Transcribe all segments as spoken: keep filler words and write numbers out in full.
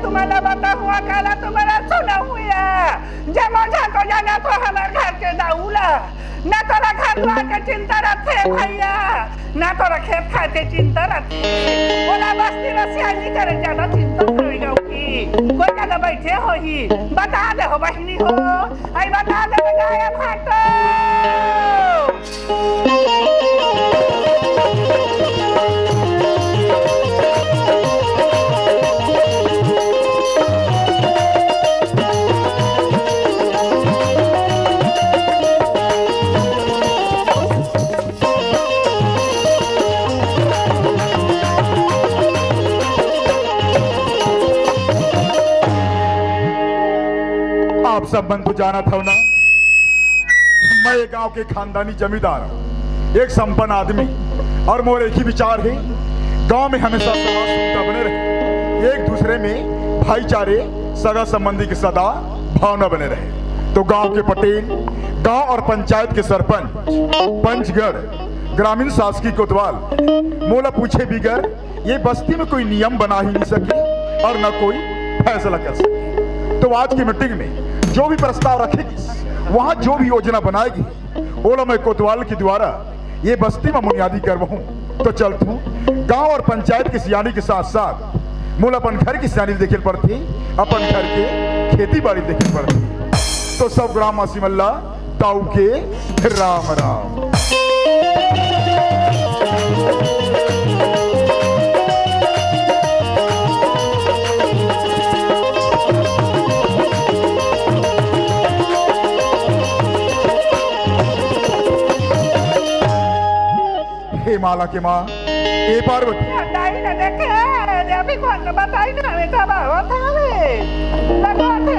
तुमन ला बताहूँ, काला तुमन ला सुनाहूँ या। जम्मो झन तो जानत हो हमर घर के दाऊ ला। ना तोला घर दुआर के चिंता रथे भैया, ना तोला खेत खार के चिंता रथे। ओला बस्ती में सियानी करे ज्यादा चिंता होई गऊ की। कोई जगह बैठे होही, बता दे हो बहिनी हो। आई बता दे गाय भाटो। आप सब मन तो जानत हव ना, मैं ये गांव के खानदानी जमींदार हूँ, एक संपन्न आदमी, और मोर एक ही विचार है, गांव में हमेशा सदा सुविधा बने रहे, एक दूसरे में भाईचारे, सगा संबंधी की सदा भावना बने रहे। तो गांव के पटेल, गांव और पंचायत के सरपंच, पंचगण, ग्रामीण शासकीय कोतवाल मोला पूछे बिगर ये बस्ती में कोई नियम बना ही नहीं सके और न कोई फैसला कर सके। तो आज की मीटिंग में जो भी प्रस्ताव रखे गिस, वहाँ जो भी योजना बनाए गिस, ओला मैं कोतवाल के द्वारा ये बस्ती में बुनियादी करवाहूँ। तो चलथूँ, गांव और पंचायत के सियानी के साथ साथ मोला अपन घर के सियानी देखे ल पड़थे, अपन घर के खेती बाड़ी देखे ल पड़थे। तो सब ग्रामवासी मन ला ताऊ के राम राम। हे माला के माँ, ए पार्वती। बताई ना देखे, अभी कौन बताई ना, हमें तब आवत हवे। लगत है।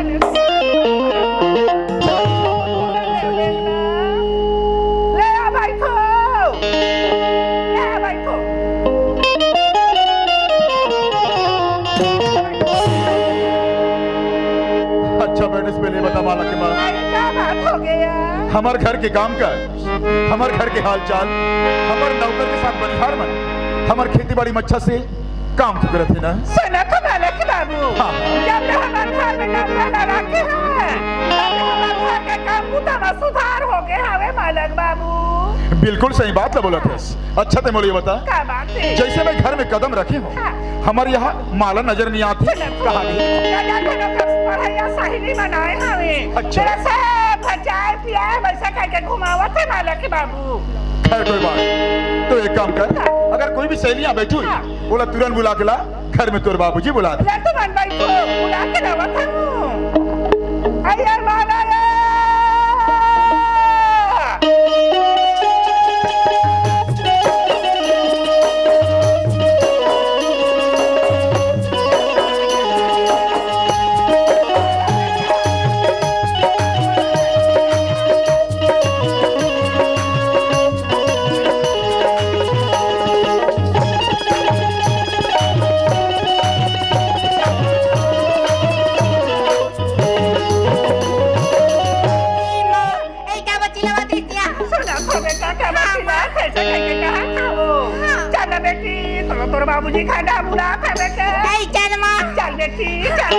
ले आ भाई को। ले आ भाई को। अच्छा, बैठ, इस पे ले बता, माला के माँ। अरे, क्या बात हो गया? हमर घर के काम कर, हमर घर के हाल चाल, हमर नौकर के साथ बनिहार मन, हमर खेती बाड़ी म अच्छा से काम तो करत हे ना? सुना तो मालक बाबू, हाँ। जब ले हमर घर में नौकर ला रखे हवे, तब ले हमर घर के काम बूता में सुधार हो गए हवे मालक बाबू। बिल्कुल सही बात ला बोलत हस। अच्छा, ते मोला ये बता, का बात है? जैसे मैं घर में कदम रखे हूँ, हाँ। हमर यहाँ माला नजर नहीं आती। सुना तो, कहाँ गई? दादा के नौकर पढ़ाई सही नहीं बनाए हवे। अच्छा। तेरा सब भचाए पियाए वैसा करके घुमावत है मालक बाबू। खैर, कोई बात। तो एक काम कर, हाँ। अगर कोई भी सहेलियां बैठी हुई, हाँ। ओला तुरंत बुला के ला, घर में तोर बाबूजी बुला दे। ले तो मन बैठो, बुला के लावत हूँ। अरे माला रे। ए, का बच्ची लवा दीजिया? सुना था बेटा, का बच्ची लवा, कैसे कह के कहा था वो? हाँ। चल बेटी, तो तोर बाबूजी खाना बुला था बेटे। नहीं, चल माँ। चल बेटी, चल।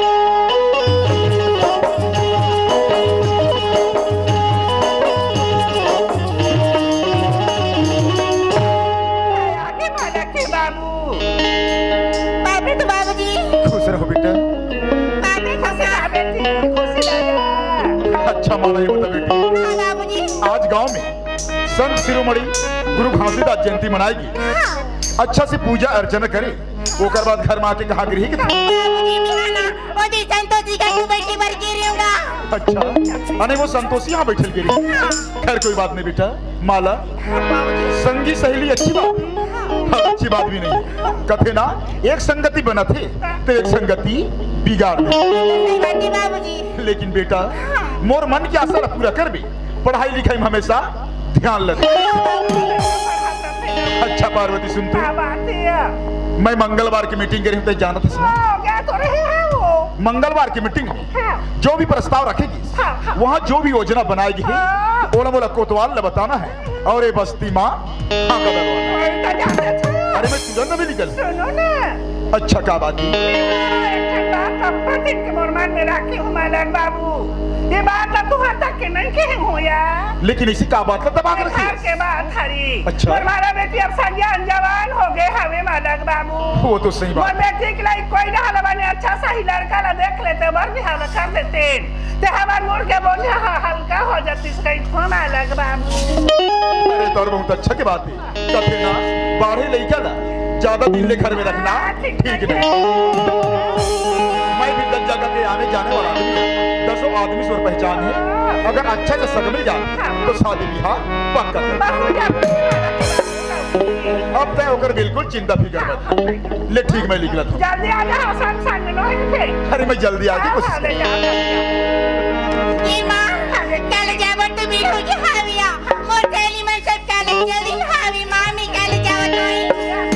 आगे माला के बाबू। बाबू तो बाबूजी। खुश रहो बेटा। बाबू खुश रहो बेटी, खुश रहो। अच्छा माला, ये बता बेटी। हाँ बाबूजी। आज गांव में संत शिरोमणि गुरु घासीदास जयंती मनाएगी। हाँ। अच्छा से पूजा अर्चना करे, ओकर बाद घर में आके कहा गिरही के। बाबूजी, मैं ना, वो जी संतोषी का क्यों बैठी मर गिर रही हूँ ना? अच्छा, अने वो संतोषी यहाँ बैठल गिरही। हाँ। खैर, कोई बात नहीं बेटा, माला, संगी सहेली अच्छी बात, हाँ, अच्छी बात भी नहीं। कथे ना, एक संगति बनत हे, तो एक संगति बिगाड़ दे। सही बात है बाबूजी। लेकिन बेटा, हाँ। मोर मन के आशा ला पूरा करबे, पढ़ाई लिखाई में हमेशा ध्यान लगे। अच्छा पार्वती, सुन तू, क्या बात है? मैं मंगलवार की मीटिंग करी हूँ, तो जानत हस ना? हाँ, क्या तो रहे हैं वो? मंगलवार की मीटिंग में हाँ। जो भी प्रस्ताव रखेगी, हाँ, हाँ। वहाँ जो भी योजना बनाएगी, हाँ। ओला मोला कोतवाल ला बताना है। और ये बस्ती माँ हाँ का दरवाजा। अरे मैं तुरंत अभी निकल। सुनो ना। अच्छा, का बात है? मैं एक ठन बात पतिन के मोर मन में राखे हूँ मालक बाबू। ये बात ला तुहर तक के नहीं कहे हूँ यार। लेकिन इसी का बात ला दबा के ये घर रखी? के बात हरी। अच्छा। मोर मारा बेटी अब सज्ञान जवान हो गए हवे मालक बाबू। वो तो सही बात। मोर बेटी के लिए कोई ना हला बने अच्छा सही लड़का ला देख लेते, बर बिहाव ला कर देते। ते हमार मुड़ के बोझा ह-, हल्का हो जातिस कही थो मालक बाबू। अरे तोर बहुत अच्छा के बात है। कथे ना, बाढ़े लइका ला ज्यादा दिन ले घर में रखना हाँ, ठीक ठीक है। नहीं। मैं भी दस जगह के आने जाने वाला आदमी हूँ। दसों आदमी से पहचान है। अगर अच्छा से सग मिल जाए तो शादी ब्याह पक्का कर। बाबू जा। अब तय होकर बिल्कुल चिंता फिकर मत। ले ठीक, मैं निकलत हूँ। जल्दी आ जा, संग संग मिलो इनके। अरे मैं जल्दी आ गई, हाँ, कोशिश हाँ, ले कर। जा, ले जा। ए माँ, कल जाबो तो मिलो के हाविया। मोर थैली में सब काले चली हावी मामी काले जावत होई।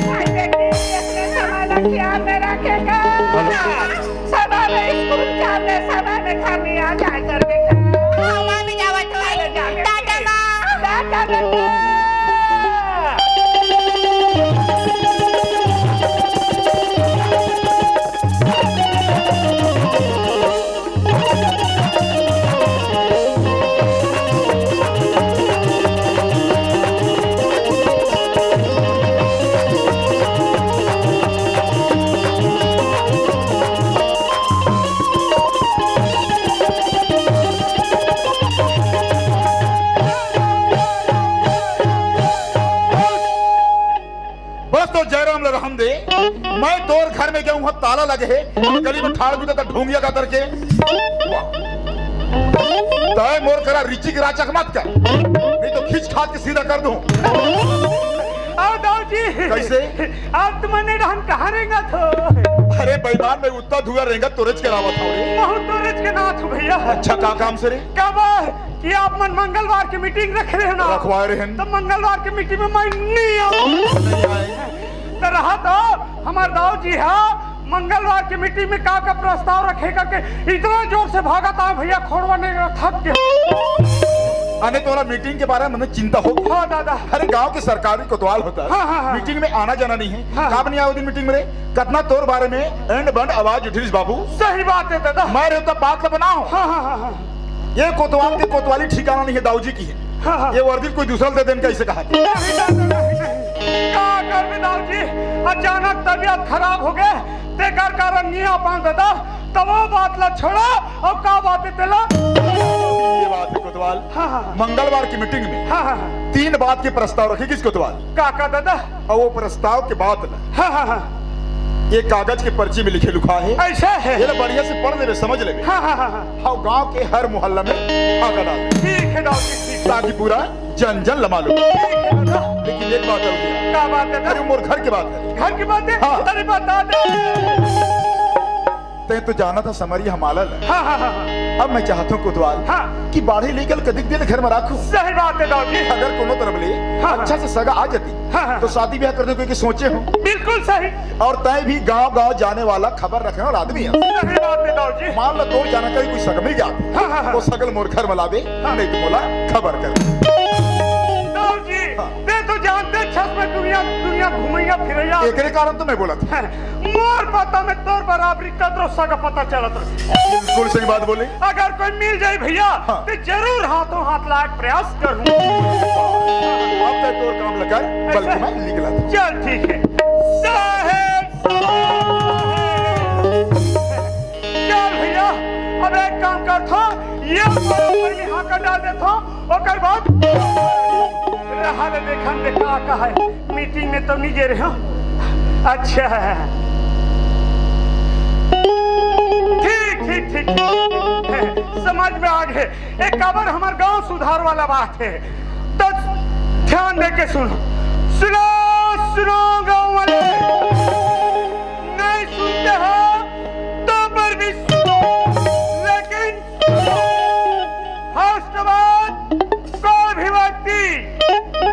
भाई बेटी, अपने सामान ख्याल में रखेगा। समय में स्कूल जाने, समय में घर में आ जाए कर बेटा। हाँ, मामी जावत होई। अरे जा बेटी। टाटा माँ। टाटा बेटा। बस तो जयराम ला रहम दे। मैं तोर घर में गया हूँ, ताला लगे है, गली में ठाड़ गुदा का ढोंगिया का करके। वाह। तय मोर करा रिचिक राचक मत कर, नहीं तो खींच खाच के सीधा कर दूं। आओ दाऊ जी। कैसे? आप तो मने रहन कहाँ रेंगत हो? अरे बेईमान, मैं उत्ता धुआ रेंगत तोरेच के रावत हूँ रे। बहुत तोरेच के नाथ हो भैया। अच्छा, का काम से रे? का बा कि आप मन मंगलवार के मीटिंग रखे रहे ना? रखवाए रहे हैं। तो मंगलवार के मीटिंग में मैं नहीं आऊँ। नहीं आए। तो रहा तो हमार दाऊ जी हा मंगलवार के मीटिंग में का का प्रस्ताव रखे करके इतना जोर से भागत आए भैया, खोड़वा नहीं रहा, थक गया। अने तोला मीटिंग के बारे में चिंता हो? हाँ दादा। अरे गांव के सरकारी कोतवाल होता है। हाँ, हाँ, हाँ। मीटिंग में आना जाना नहीं है। हाँ। का बनिया वो दिन मीटिंग में रे? कतना तोर बारे में एंड बंड आवाज उठिस बाबू। सही बात है दादा। मैं रे तो बात ला बनाओ। हाँ, हाँ, हाँ, हाँ। ये कोतवाल के कोतवाली ठिकाना नहीं है, दाऊ जी की है। हाँ, हाँ। ये वर्दी कोई दूसरा दे देन कैसे कहा? नहीं दादा, नहीं, नहीं। का करबे दाऊ जी, अचानक तबीयत खराब हो गए, तेकर कारण नहीं आ पाऊं दादा। तब वो बात ला छोड़ा और का बात है तेला? ये बात है कोतवाल। हाँ, हाँ, हाँ। मंगलवार की मीटिंग में हाँ, हाँ, हाँ। तीन बात के प्रस्ताव रखे किस कोतवाल? का, का दादा? और वो प्रस्ताव के बात ला हाँ, हाँ, हाँ। ये कागज के पर्ची में लिखे लुखा है। ऐसा है? ये ला बढ़िया से पढ़ लेबे, समझ लेबे। हाँ, हाँ, हाँ, हाँ। हाँ, गांव के हर मोहल्ला में फाका डाल दे। ठीक है दाऊ जी, ठीक है। ताकि पूरा जन जन ला मालूम। ठीक है दादा। लेकिन एक बात और भैया। का बात है दादा? अरे मोर घर के बात है। घर की बात है? हाँ। अरे बता दे। तैं तो जानत हस समरी हमारा ला। हाँ, हाँ, हाँ, हाँ। अब मैं चाहत हूँ कोतवाल हाँ। कि बाढ़े लइका ल कतिक दिन घर में राखूं। सही बात है दाऊ जी। अगर कोनो तरफ ले हाँ, हाँ। अच्छा से सगा आ जाती हाँ, हाँ। तो शादी ब्याह कर दे कोई के सोचे हो। बिल्कुल सही। और तैं भी गांव गांव जाने वाला खबर रखने वाला आदमी है। सही बात है दाऊ जी। मान लो तोर जानकारी कोई सग मिल जात हाँ, हाँ, हाँ। तो सगल मोर घर में लाबे हाँ। नहीं तो मोला खबर कर। दाऊ जी हाँ। तैं तो जानते छस मैं दुनिया दुनिया घूमैया फिरैया। एकरे कारण तो मैं बोलत हूँ। मोर पता में तोर बराबरी कतरो सगा पता चलत रही। बिल्कुल सही बात बोले। अगर कोई मिल जाए भैया हाँ। तो जरूर हाथों हाथ लाए प्रयास करूँ। अब तक तोर काम लगा बल्कि मैं निकला था। चल ठीक है। साहेब, साहेब। चल भैया, अब एक काम कर था, ये ऊपर में हाथ कर डाल देता हूँ। ओकर बाद रहा ले देखन दे का का है। मीटिंग में तो नहीं गे रहे हो। अच्छा। ठीक, ठीक, ठीक, ठीक। समझ में आ गए। एक काबर हमार गांव सुधार वाला बात है। तो ध्यान दे के सुनो। सुनो, सुनो गांव वाले। नहीं सुनते हो तो पर भी सुनो। लेकिन फर्स्ट बात, कोई भी व्यक्ति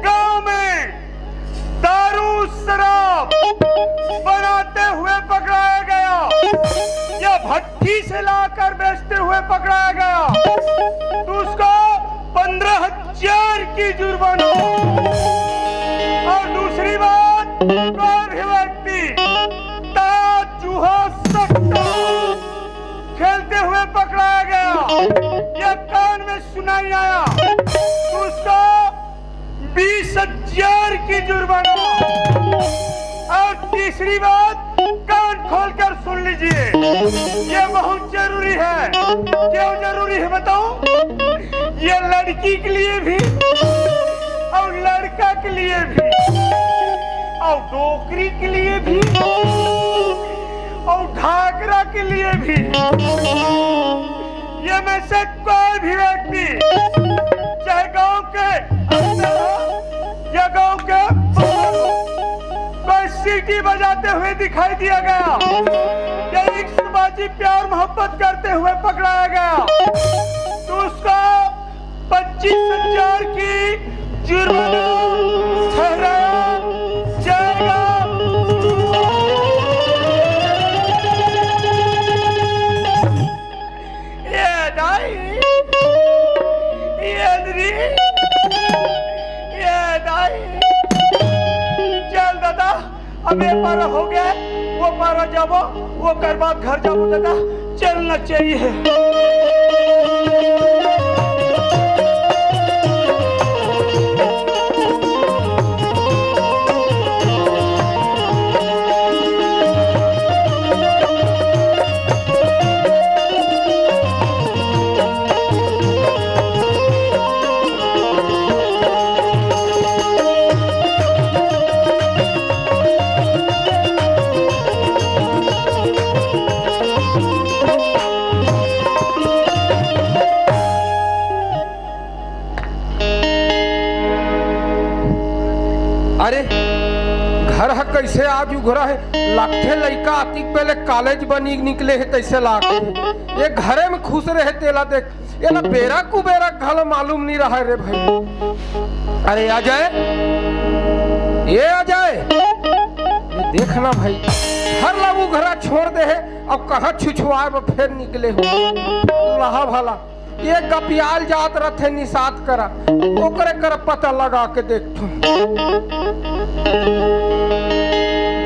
गांव में दारू शराब बनाते हुए पकड़ाया गया या भट्टी से लाकर बेचते हुए पकड़ाया गया तो उसको पन्द्रह हजार की जुर्माना। और दूसरी बात, कोई भी व्यक्ति ताश, जुआ, सट्टा या कान में सुनाई आया, तो उसको बीस हजार की जुर्माना। और तीसरी बात, कान खोलकर सुन लीजिए, ये बहुत जरूरी है। क्यों जरूरी है बताऊं? ये लड़की के लिए भी और लड़का के लिए भी और डोकरी के लिए भी और घाघरा के लिए भी। ये में से कोई भी व्यक्ति, चाहे गांव के अंदर हो या गांव के बाहर हो, कोई सीटी बजाते हुए दिखाई दिया गया या इश्कबाजी, प्यार मोहब्बत करते हुए पकड़ाया गया, तो उसका पच्चीस हजार की जुर्माना ठहराया जाएगा। ये दाई, ये दरी, ये दाई। चल दादा, अब ये पारा हो गया, वो पारा जाबो, वो कर बाद घर जाबो दादा, चलना चाहिए। अरे, घर ह कइसे आज उघरा हे? लागथे लइका अतिक पहले कॉलेज बनी निकले हे तइसे लागथे। ये घरे में खुश रहे तेला देख, एला बेरा कुबेरा घलो मालूम नइ रहय रे भाई। अरे अजय, ये अजय, ये देख ना भाई, घर ला उघरा छोड़ दे हे, अब कहाँ छुछुआए बर फेर निकले हो? लहा भला, ये गपियाल जात रथे निषाद करा, ओकरे कर पता लगा के देखथों।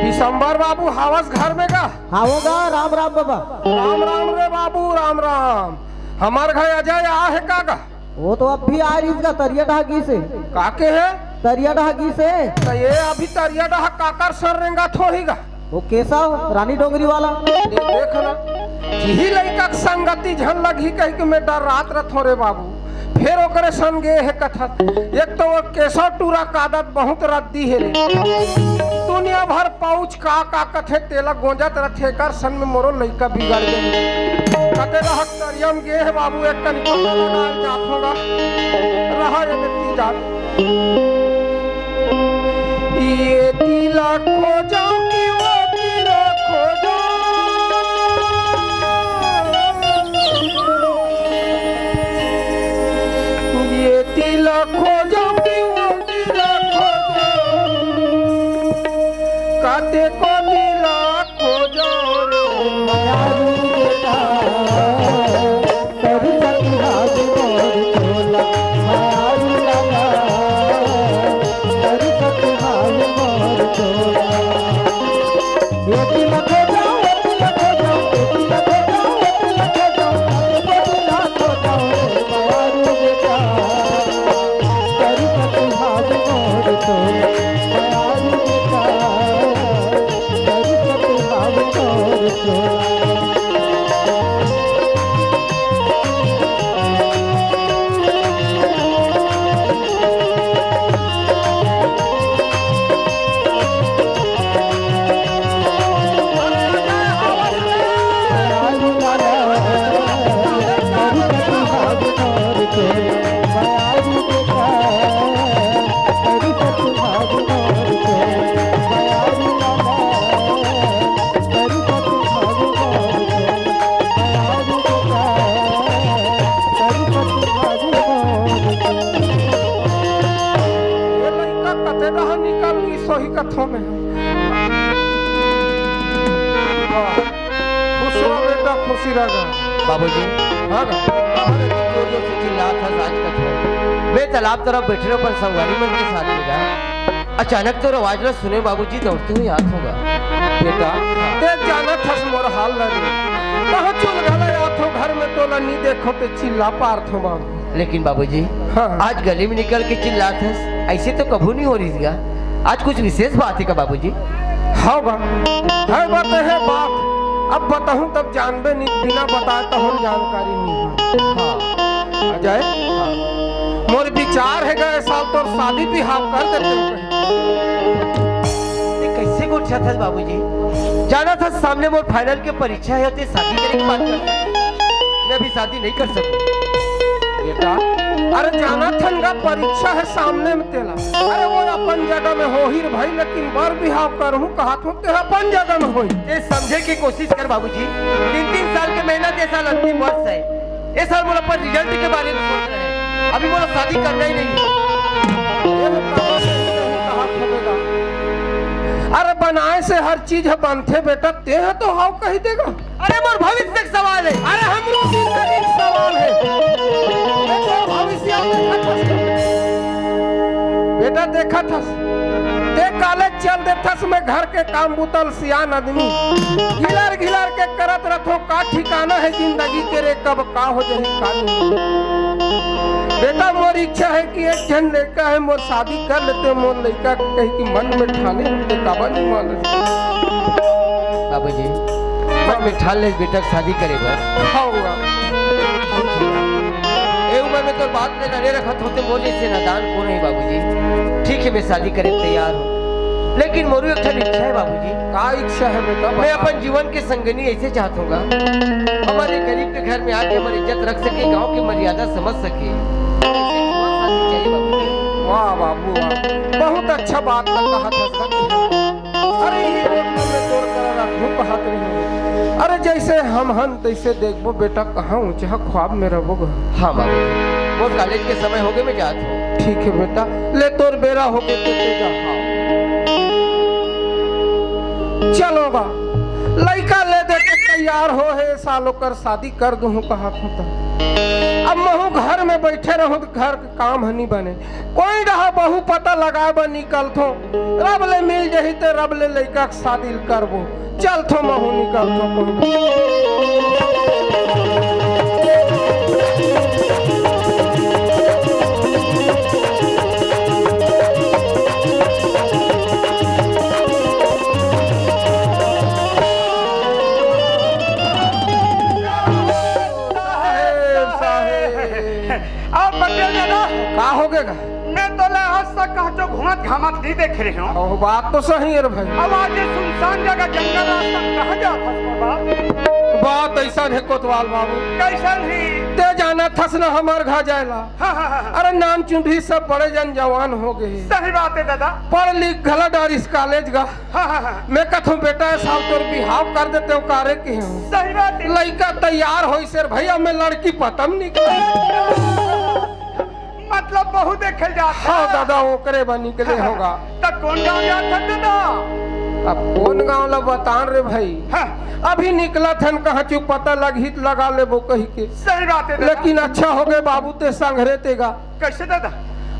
दिसंबर बाबू हावस घर में का? हावों गा, राम राम बाबा। राम राम रे बाबू, राम राम। हमर घर अजय आ हे का गा? वो तो अब भी आ रहिस गा, तरिया डहा गिस हे। का के हे? तरिया डहा गिस हे। त ये अभी तरिया डहा काकर संग रेंगत होही गा? वो केशव, रानी डोंगरी वाला। ये देख ना, इही लइका के संगति झन लगही कहि के मैं डर्रात रथों रे बाबू। फेर ओकरे संग गे हे कथस। एक तो वो केशव टूरा का आदत बहुत रद्दी हे रे। दुनिया भर पाउच का का कथे तेला गोंजत रथे, एकर संग में मोरो लइका बिगड़ गे। कते रहक तरिया म गे हे बाबू, एक कन पता लगा जात होगा। रहा ये बेटी जात। ये तिला खोजो कि वो तिला खोजो। ये तिला खोजो कि वो तिला खोजो। काते को तिला खोजो रे। ये लइका कते डहा निकल गिस होही कथों मैं। वाह, खुश रह बेटा, खुशी रह। बाबूजी। हाँ गा। काबर अतिक जोर जोर से चिल्लात हस आज कथों? मैं तालाब तरफ बैठे रहेंव अपन संगवारी मन के साथ में गा। अचानक तोर आवाज ला सुने बाबूजी, दौड़ते हुए आत हों गा। बेटा, तें जानत हस मोर हाल ला रे। कहाँ चुलघा ला आत हों घर में तोला नी देखो ते चिल्ला पारथो बाबू। लेकिन बाबूजी, हाँ। आज गली में निकल के चिल्लात हस, ऐसे तो कभू नहीं हो रही गा। आज कुछ विशेष बात है का बाबूजी? हाँ बा, है बात है बाप। अब बताहूँ तब जानबे नहीं, बिना बताए तो हम जानकारी नहीं है। हाँ। अजय, हाँ। मोर विचार है गए साल तोर शादी बिहाव कर देते हैं। ये कैसे गोठियाथस बाबूजी? जाना था सामने मोर फाइनल के परीक्षा है, ते शादी करे की बात कर। मैं अभी शादी नहीं कर सकूं। बेटा, अरे जाना थन गा परीक्षा है सामने में तेला। अरे वो अपन जगह में होही रे भाई, लेकिन बर बिहाव करहूं कहा थो ते अपन जगह में होही। ये समझे की कोशिश कर बाबूजी, तीन तीन साल के मेहनत, ये साल अंतिम वर्ष है। ए सर, मोला अपन रिजल्ट के बारे में सोच रहे हैं, अभी मोला शादी करना ही नहीं है। ये बताओ, ये कहाँ खपेगा? अरे बनाए से हर चीज ह बनथे बेटा, ते ह तो हाव कही देगा। अरे मोर भविष्य के सवाल है। अरे हमरो जिंदगी के सवाल है। ये तो भविष्य आप देखत हस। बेटा देखत हस, ते कॉलेज चल देथस, मैं घर के काम बुतल सियान आदमी घिलर घिलर के करत रथो। का ठिकाना है जिंदगी के रे, कब का हो जाही का नहीं। बेटा मोर इच्छा है कि एक झन लड़का है, मोर शादी कर लेते, मोर लड़का के कही कि मन में ठाने होते काबर नहीं माने। बाबूजी, मन में ठान ले बेटा के शादी करे बर। हाँ हुआ। ए उम्र में तो बात ले नरे रखत होते मोर जैसे नादान को नहीं बाबूजी। ठीक है, मैं शादी करे तैयार हूँ, लेकिन मोरू एक ठन इच्छा है बाबूजी। का इच्छा है बेटा, मैं बता। अपन जीवन के संगनी ऐसे चाहत हूँ गा, हमारे गरीब के घर में आके हमारी इज्जत रख सके, गांव की मर्यादा समझ सके, ऐसे जीवन साथी चाहिए बाबूजी। वाह बाबू वाह, बहुत अच्छा बात कहा था। अरे ये रोड में तोर करा रखूं कहत रही। अरे जैसे हम हन तैसे देखबो बेटा, कहाँ ऊंचा ख्वाब में रहबो गा। हाँ बाबूजी, मोर कॉलेज के समय हो गए, मैं जात हूँ। ठीक है बेटा, ले तोर बेरा हो गए तो तू जा। हाँ। चलो बा, लइका ले दे के तैयार हो है, साल ओकर शादी कर दूँ कहा था। अब महू घर में बैठे रहूँ तो घर के काम ह नहीं बने। कोई डहा बहू पता लगाए बर निकलथो, रब ले मिल जही ते रब ले लइका के शादी ल करबो। चलथो महू निकलथो। साहेब, साहेब। अब पटेल दादा, का हो गए गा? मैं तो ले आज तक कहाँ जो घूमत घामत नहीं देख रहे हूँ। ओह, बात तो सही है रे भाई। अब आज ये सुनसान जगह जंगल रास्ता में कहाँ जात हस बाबा? बात ऐसा है कोतवाल बाबू। कैसन ही? ते जानत हस ना हमार घर जायला। हाँ, हाँ, हाँ, हाँ। अरे नान चुंदी सब बड़े जन जवान हो गए। सही बात है दादा। पढ़ लिख घला डारिस कॉलेज गा। हाँ, हाँ, हाँ। मैं कथों बेटा साहब तोर बिहाव कर देते हो कारे के हूँ। सही बात है। लइका तैयार होइस रे भैया, मैं लड़की पता म निकले। मतलब बहू देखल जात हे। हाँ दादा, ओकरे बर निकले होगा। त कौन गाँव जात हस दादा? अब कौन गाँव ला बतान रे भाई। हाँ। अभी निकलत हन, कहाँ चू पता लगही त लगा लेबो कही के। सही बात है दादा। लेकिन अच्छा हो गए बाबू ते संघरे ते गा। कैसे दादा?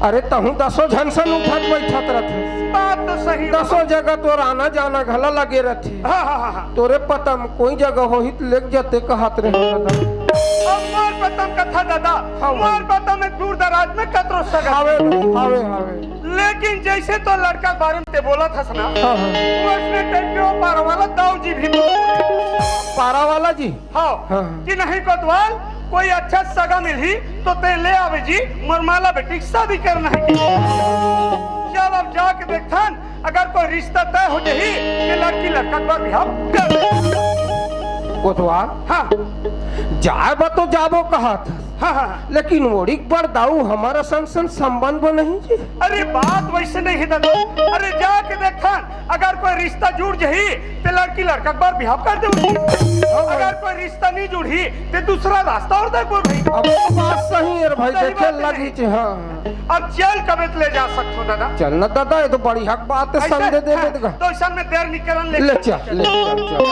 अरे तहूँ दसों झन सन उठत बैठत रहत। बात तो सही है। दसों जगह तोर आना जाना घला लगे रहत। हाँ, हाँ, हाँ, हाँ। तोरे पता म कोई जगह होही त लेके जाते कहत रहे दादा। अब मोर पता म कथा दादा, हाँ, मोर पता म दूर दराज में कतरो सगा। हावे, हावे, हावे। लेकिन जैसे तो लड़का के बारे में ते बोलत हस ना, हाँ, हाँ। वैसने टाइप के वो पारा वाला दाऊ जी भी बोल। पारा वाला जी? हाँ, हाँ। कि नहीं कोतवाल, कोई अच्छा सगा मिलही तो ते ले आवे जी, मोर माला बेटी के शादी करना है। चल अब जाके देखथन, अगर कोई रिश्ता तय हो जाही, ते लड़की लड़का के बर बिहाव कर दे। कोतवाल? हाँ। जाए बर तो जाबो कहत हस। हाँ, हाँ, हाँ। लेकिन ओड़ी के बर दाऊ हमारा संग संग संबंध बनही जी। अरे बात वैसे नहीं है दादा। अरे जाके देखथन, अगर कोई रिश्ता जुड़ जाही, ते लड़की लड़का के बर बिहाव कर देबो जी। हाँ, हाँ। अगर कोई रिश्ता नहीं जुड़ही, ते दूसरा रास्ता और देखबो भाई। अब तो बात सही है रे भाई, सही देखे बात है। लगी जी, हाँ। अब चल कबे त ले जा सकथो दादा। चल ना दादा, ये तो बड़ी हक बात है, ऐसे? संग दे दे हाँ, बेटा। तो ऐसा में देर निकलन ले। ले चल, ले चल, चल।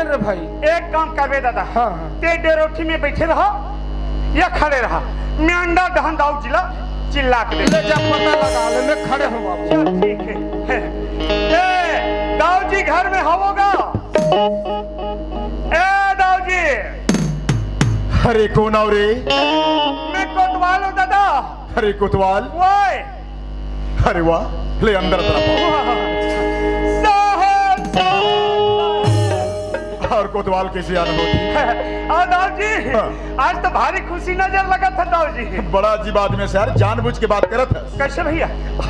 अरे भाई। एक काम करबे दादा। हाँ, हाँ। ते डेरोठी में बैठे रहा या खड़े रहा, मैं अंडा डहन दाऊ जी ला चिल्ला के दे। ले जा, पता लगा ले, मैं खड़े हूँ बाबू। चल ठीक है। ए, दाऊ जी घर में हवो गा? ए दाऊ जी। अरे कोन आव रे? मैं कोतवाल हूँ दादा। अरे कोतवाल। ओए। अरे वाह, ले अंदर तरफ आओ। वाह। साहब, साहब, साहब। और कोतवाल कैसे अनुभूति? और दाऊ जी, हाँ। आज तो भारी खुशी नजर लगत है दाऊ जी। बड़ा अजीब आदमी है यार, जानबूझ के बात करत है। कैसे भैया?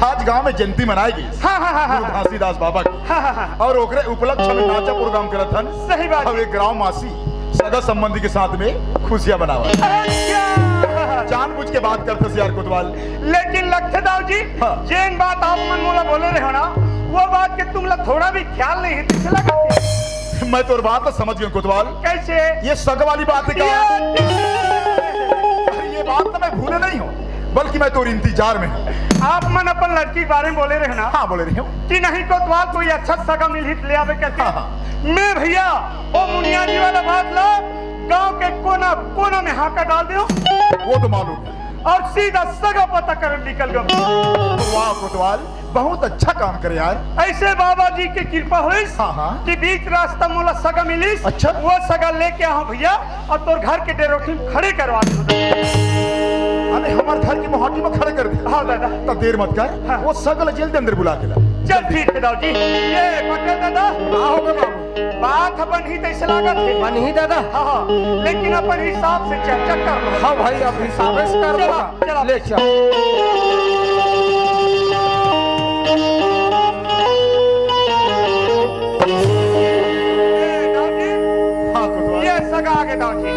आज गांव में जयंती मनाई गई। हाँ, हाँ, हाँ, हाँ। गुरु घासीदास बाबा की। हाँ, हाँ, हाँ। और ओकरे उपलक्ष्य में नाचा प्रोग्राम करत हन। सही बात। अब एक ग्राम वासी सगा संबंधी के साथ में खुशियां मनावा। अच्छा। जानबूझ के बात करत हस यार कोतवाल। लेकिन लगथे दाऊ जी, हाँ। जेन बात आप मन मोला बोले रहे हो ना, वो बात के तुमला थोड़ा भी ख्याल नहीं है, तुमसे लगा। मैं तोर बात तो समझ गया कोतवाल। कैसे? ये सगा वाली बात है क्या? ये अरे, ये बात तो मैं भूले नहीं हूँ, बल्कि मैं तोर इंतजार में हूँ। आप मन अपन लड़की के बारे में बोले रहे ना? हाँ, बोले रहे हूँ। कि नहीं कोतवाल, कोई अच्छा सगा मिलही त ले आवे करके। हाँ, हाँ। मैं भैया, वो मुनिया जी वाला बात ला, गांव के कोना कोना में हाका डाल दो। वो तो मालूम है। और सीधा सगा पता कर निकल गए। वाह कोतवाल, बहुत अच्छा काम करे यार। ऐसे बाबा जी के कृपा होइस हाँ, हाँ। कि बीच रास्ता मोला सगा मिलिस। अच्छा। वो सगा लेके आओ भैया, और तोर घर के डेरोठी में खड़े करवा दे। अरे हमार घर के मोहाटी में खड़े कर दे। हाँ दादा। तो देर मत कर, हाँ। वो सगा ला जल्दी अंदर बुला के ला। चल ठीक है दाऊ जी। ये पटेल दादा। का होगे बाबू? बात ह बनही तैसे लागत है। बनही दादा। हाँ, हाँ, लेकिन अपन हिसाब से चर्चा कर लो। हाँ भाई, अब हिसाब से कर लो। चला, चला। ले चल। ए, दाऊ जी, हाँ, कोतवाल। ये सगा आगे दाऊ जी।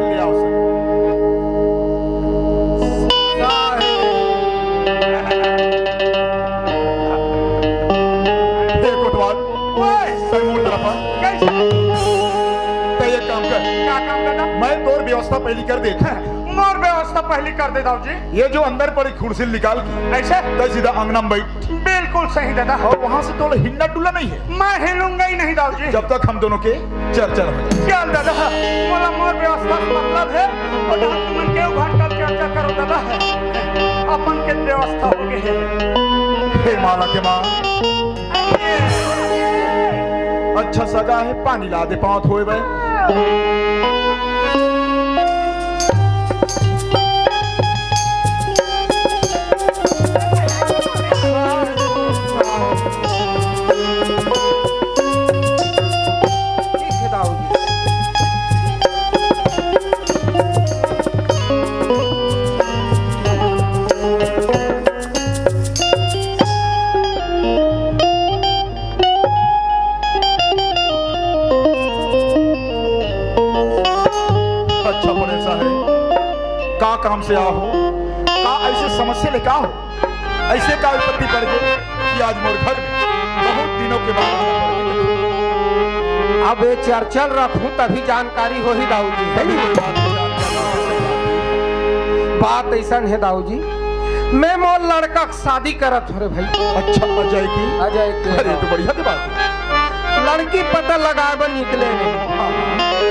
ले आओ सर। हे कोतवाल, ओए! तै मोर तरफ आ। कैसे? तै एक काम कर। का काम दादा? मैं तोर व्यवस्था पहली कर देत हूँ। मोर व्यवस्था पहली कर दे दाऊ जी। ये जो अंदर पड़ी कुर्सी निकाल के ऐसे? तै सीधा अंगना में बैठ। बिल्कुल सही दादा। और वहाँ से तोला हिलना डुलना नहीं है। मैं हिलूंगा ही नहीं दाऊ जी। जब तक हम दोनों के चर्चा न हो जाए। चल दादा, मोला मोर व्यवस्था से मतलब है, और जहाँ तुमन के घंटा चर्चा करो दादा, अपन के व्यवस्था हो गई है। हे माला के माँ, अच्छा सगा है, पानी ला दे पाँव धोए बे। ठीक है दाऊ जी। अच्छा परेसा है, का काम से आहो, का ऐसे समस्या ले का हो, ऐसे का विपत्ति पड़ गई कि आज मोर घर में बहुत दिनों के बाद आना पड़ गया। अब ये चर्चा रखूं तभी जानकारी होही दाऊ जी, है नहीं? कोई बात नहीं, जानकारी। बात ऐसा है दाऊ जी, मैं मोर लड़का शादी करत हो रे भाई। अच्छा, अजय की? अजय के, अरे, ये तो हाँ। बढ़िया की बात है। लड़की पता लगाए बर निकले रहे। हाँ।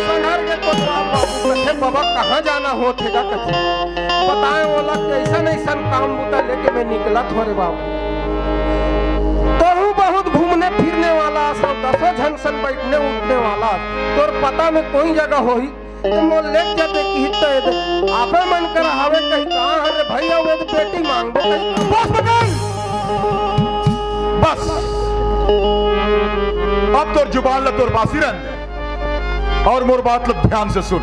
संघर के कोतवाल बाबू कथे, "बाबा, कहाँ जाना होत हे गा?" कथे। बताए ओला, "अइसन अइसन काम बूता लेके मैं निकलत हो रे बाबू।" तहूँ बहुत घूमने फिरने वाला, सब दसों झन सन बैठने उठने वाला, तोर पता में कोई जगह होही? तो मोर लेके जाते किहित तो ये दे। आपे मन कर हवे कहीं कहाँ है रे भैया, वे तो बेटी मांगबो कहीं। बस पटेल! बस। अब तोर जुबान ला तोर बासी रहन दे। और मोर बात ला ध्यान से सुन।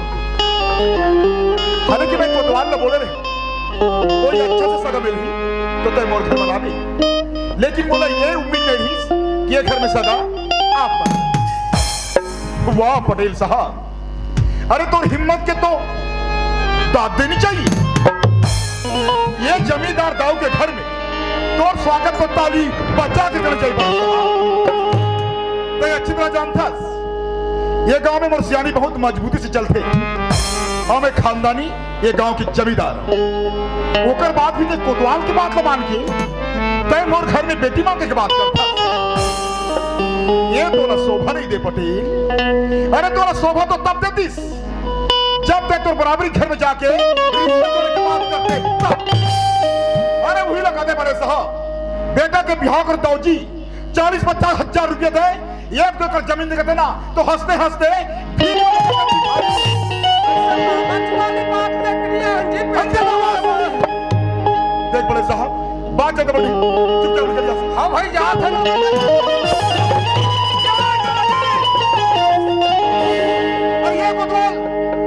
हालांकि मैं कोतवाल ला बोले रहे, कोई अच्छा से सगा मिलही, तो तै मोर घर बना दे। लेकिन मोला ये उम्मीद नहीं रही कि ये घर में सगा आप बना। वाह पटेल साहब, अरे तोर हिम्मत के तो दाद देनी चाहिए। ये जमींदार दाऊ के घर में तोर स्वागत को ताली बजा के देना चाहिए। तो अच्छी तरह जानता, ये गांव में मोर सियानी बहुत मजबूती से चलते। हम एक खानदानी, ये गांव के जमींदार। ओकर बाद भी ते कोतवाल के बात ल मान के तय मोर घर में बेटी मांगे के बात करता। ये तोला शोभा नहीं दे पटेल। अरे तोला शोभा तो तब देतीस जब तय तोर बराबरी घर में जाके रिश्ता तोड़े के बात करते तब। अरे वही लोग कहते बड़े साहब, बेटा के बिहाव कर दाऊ जी, चालीस पचास हजार रुपया दे, एक दो एकड़ जमीन देके देना, तो हंसते हंसते भीख मांगते थे भाई। ऐसे बाबा जी वाली बात लग रही है जी। अंजन बाबा। देख बड़े साहब, बात ज्यादा बड़ी, चुपचाप निकल जा। हाँ भाई, जा था। अरे ये कोतवाल,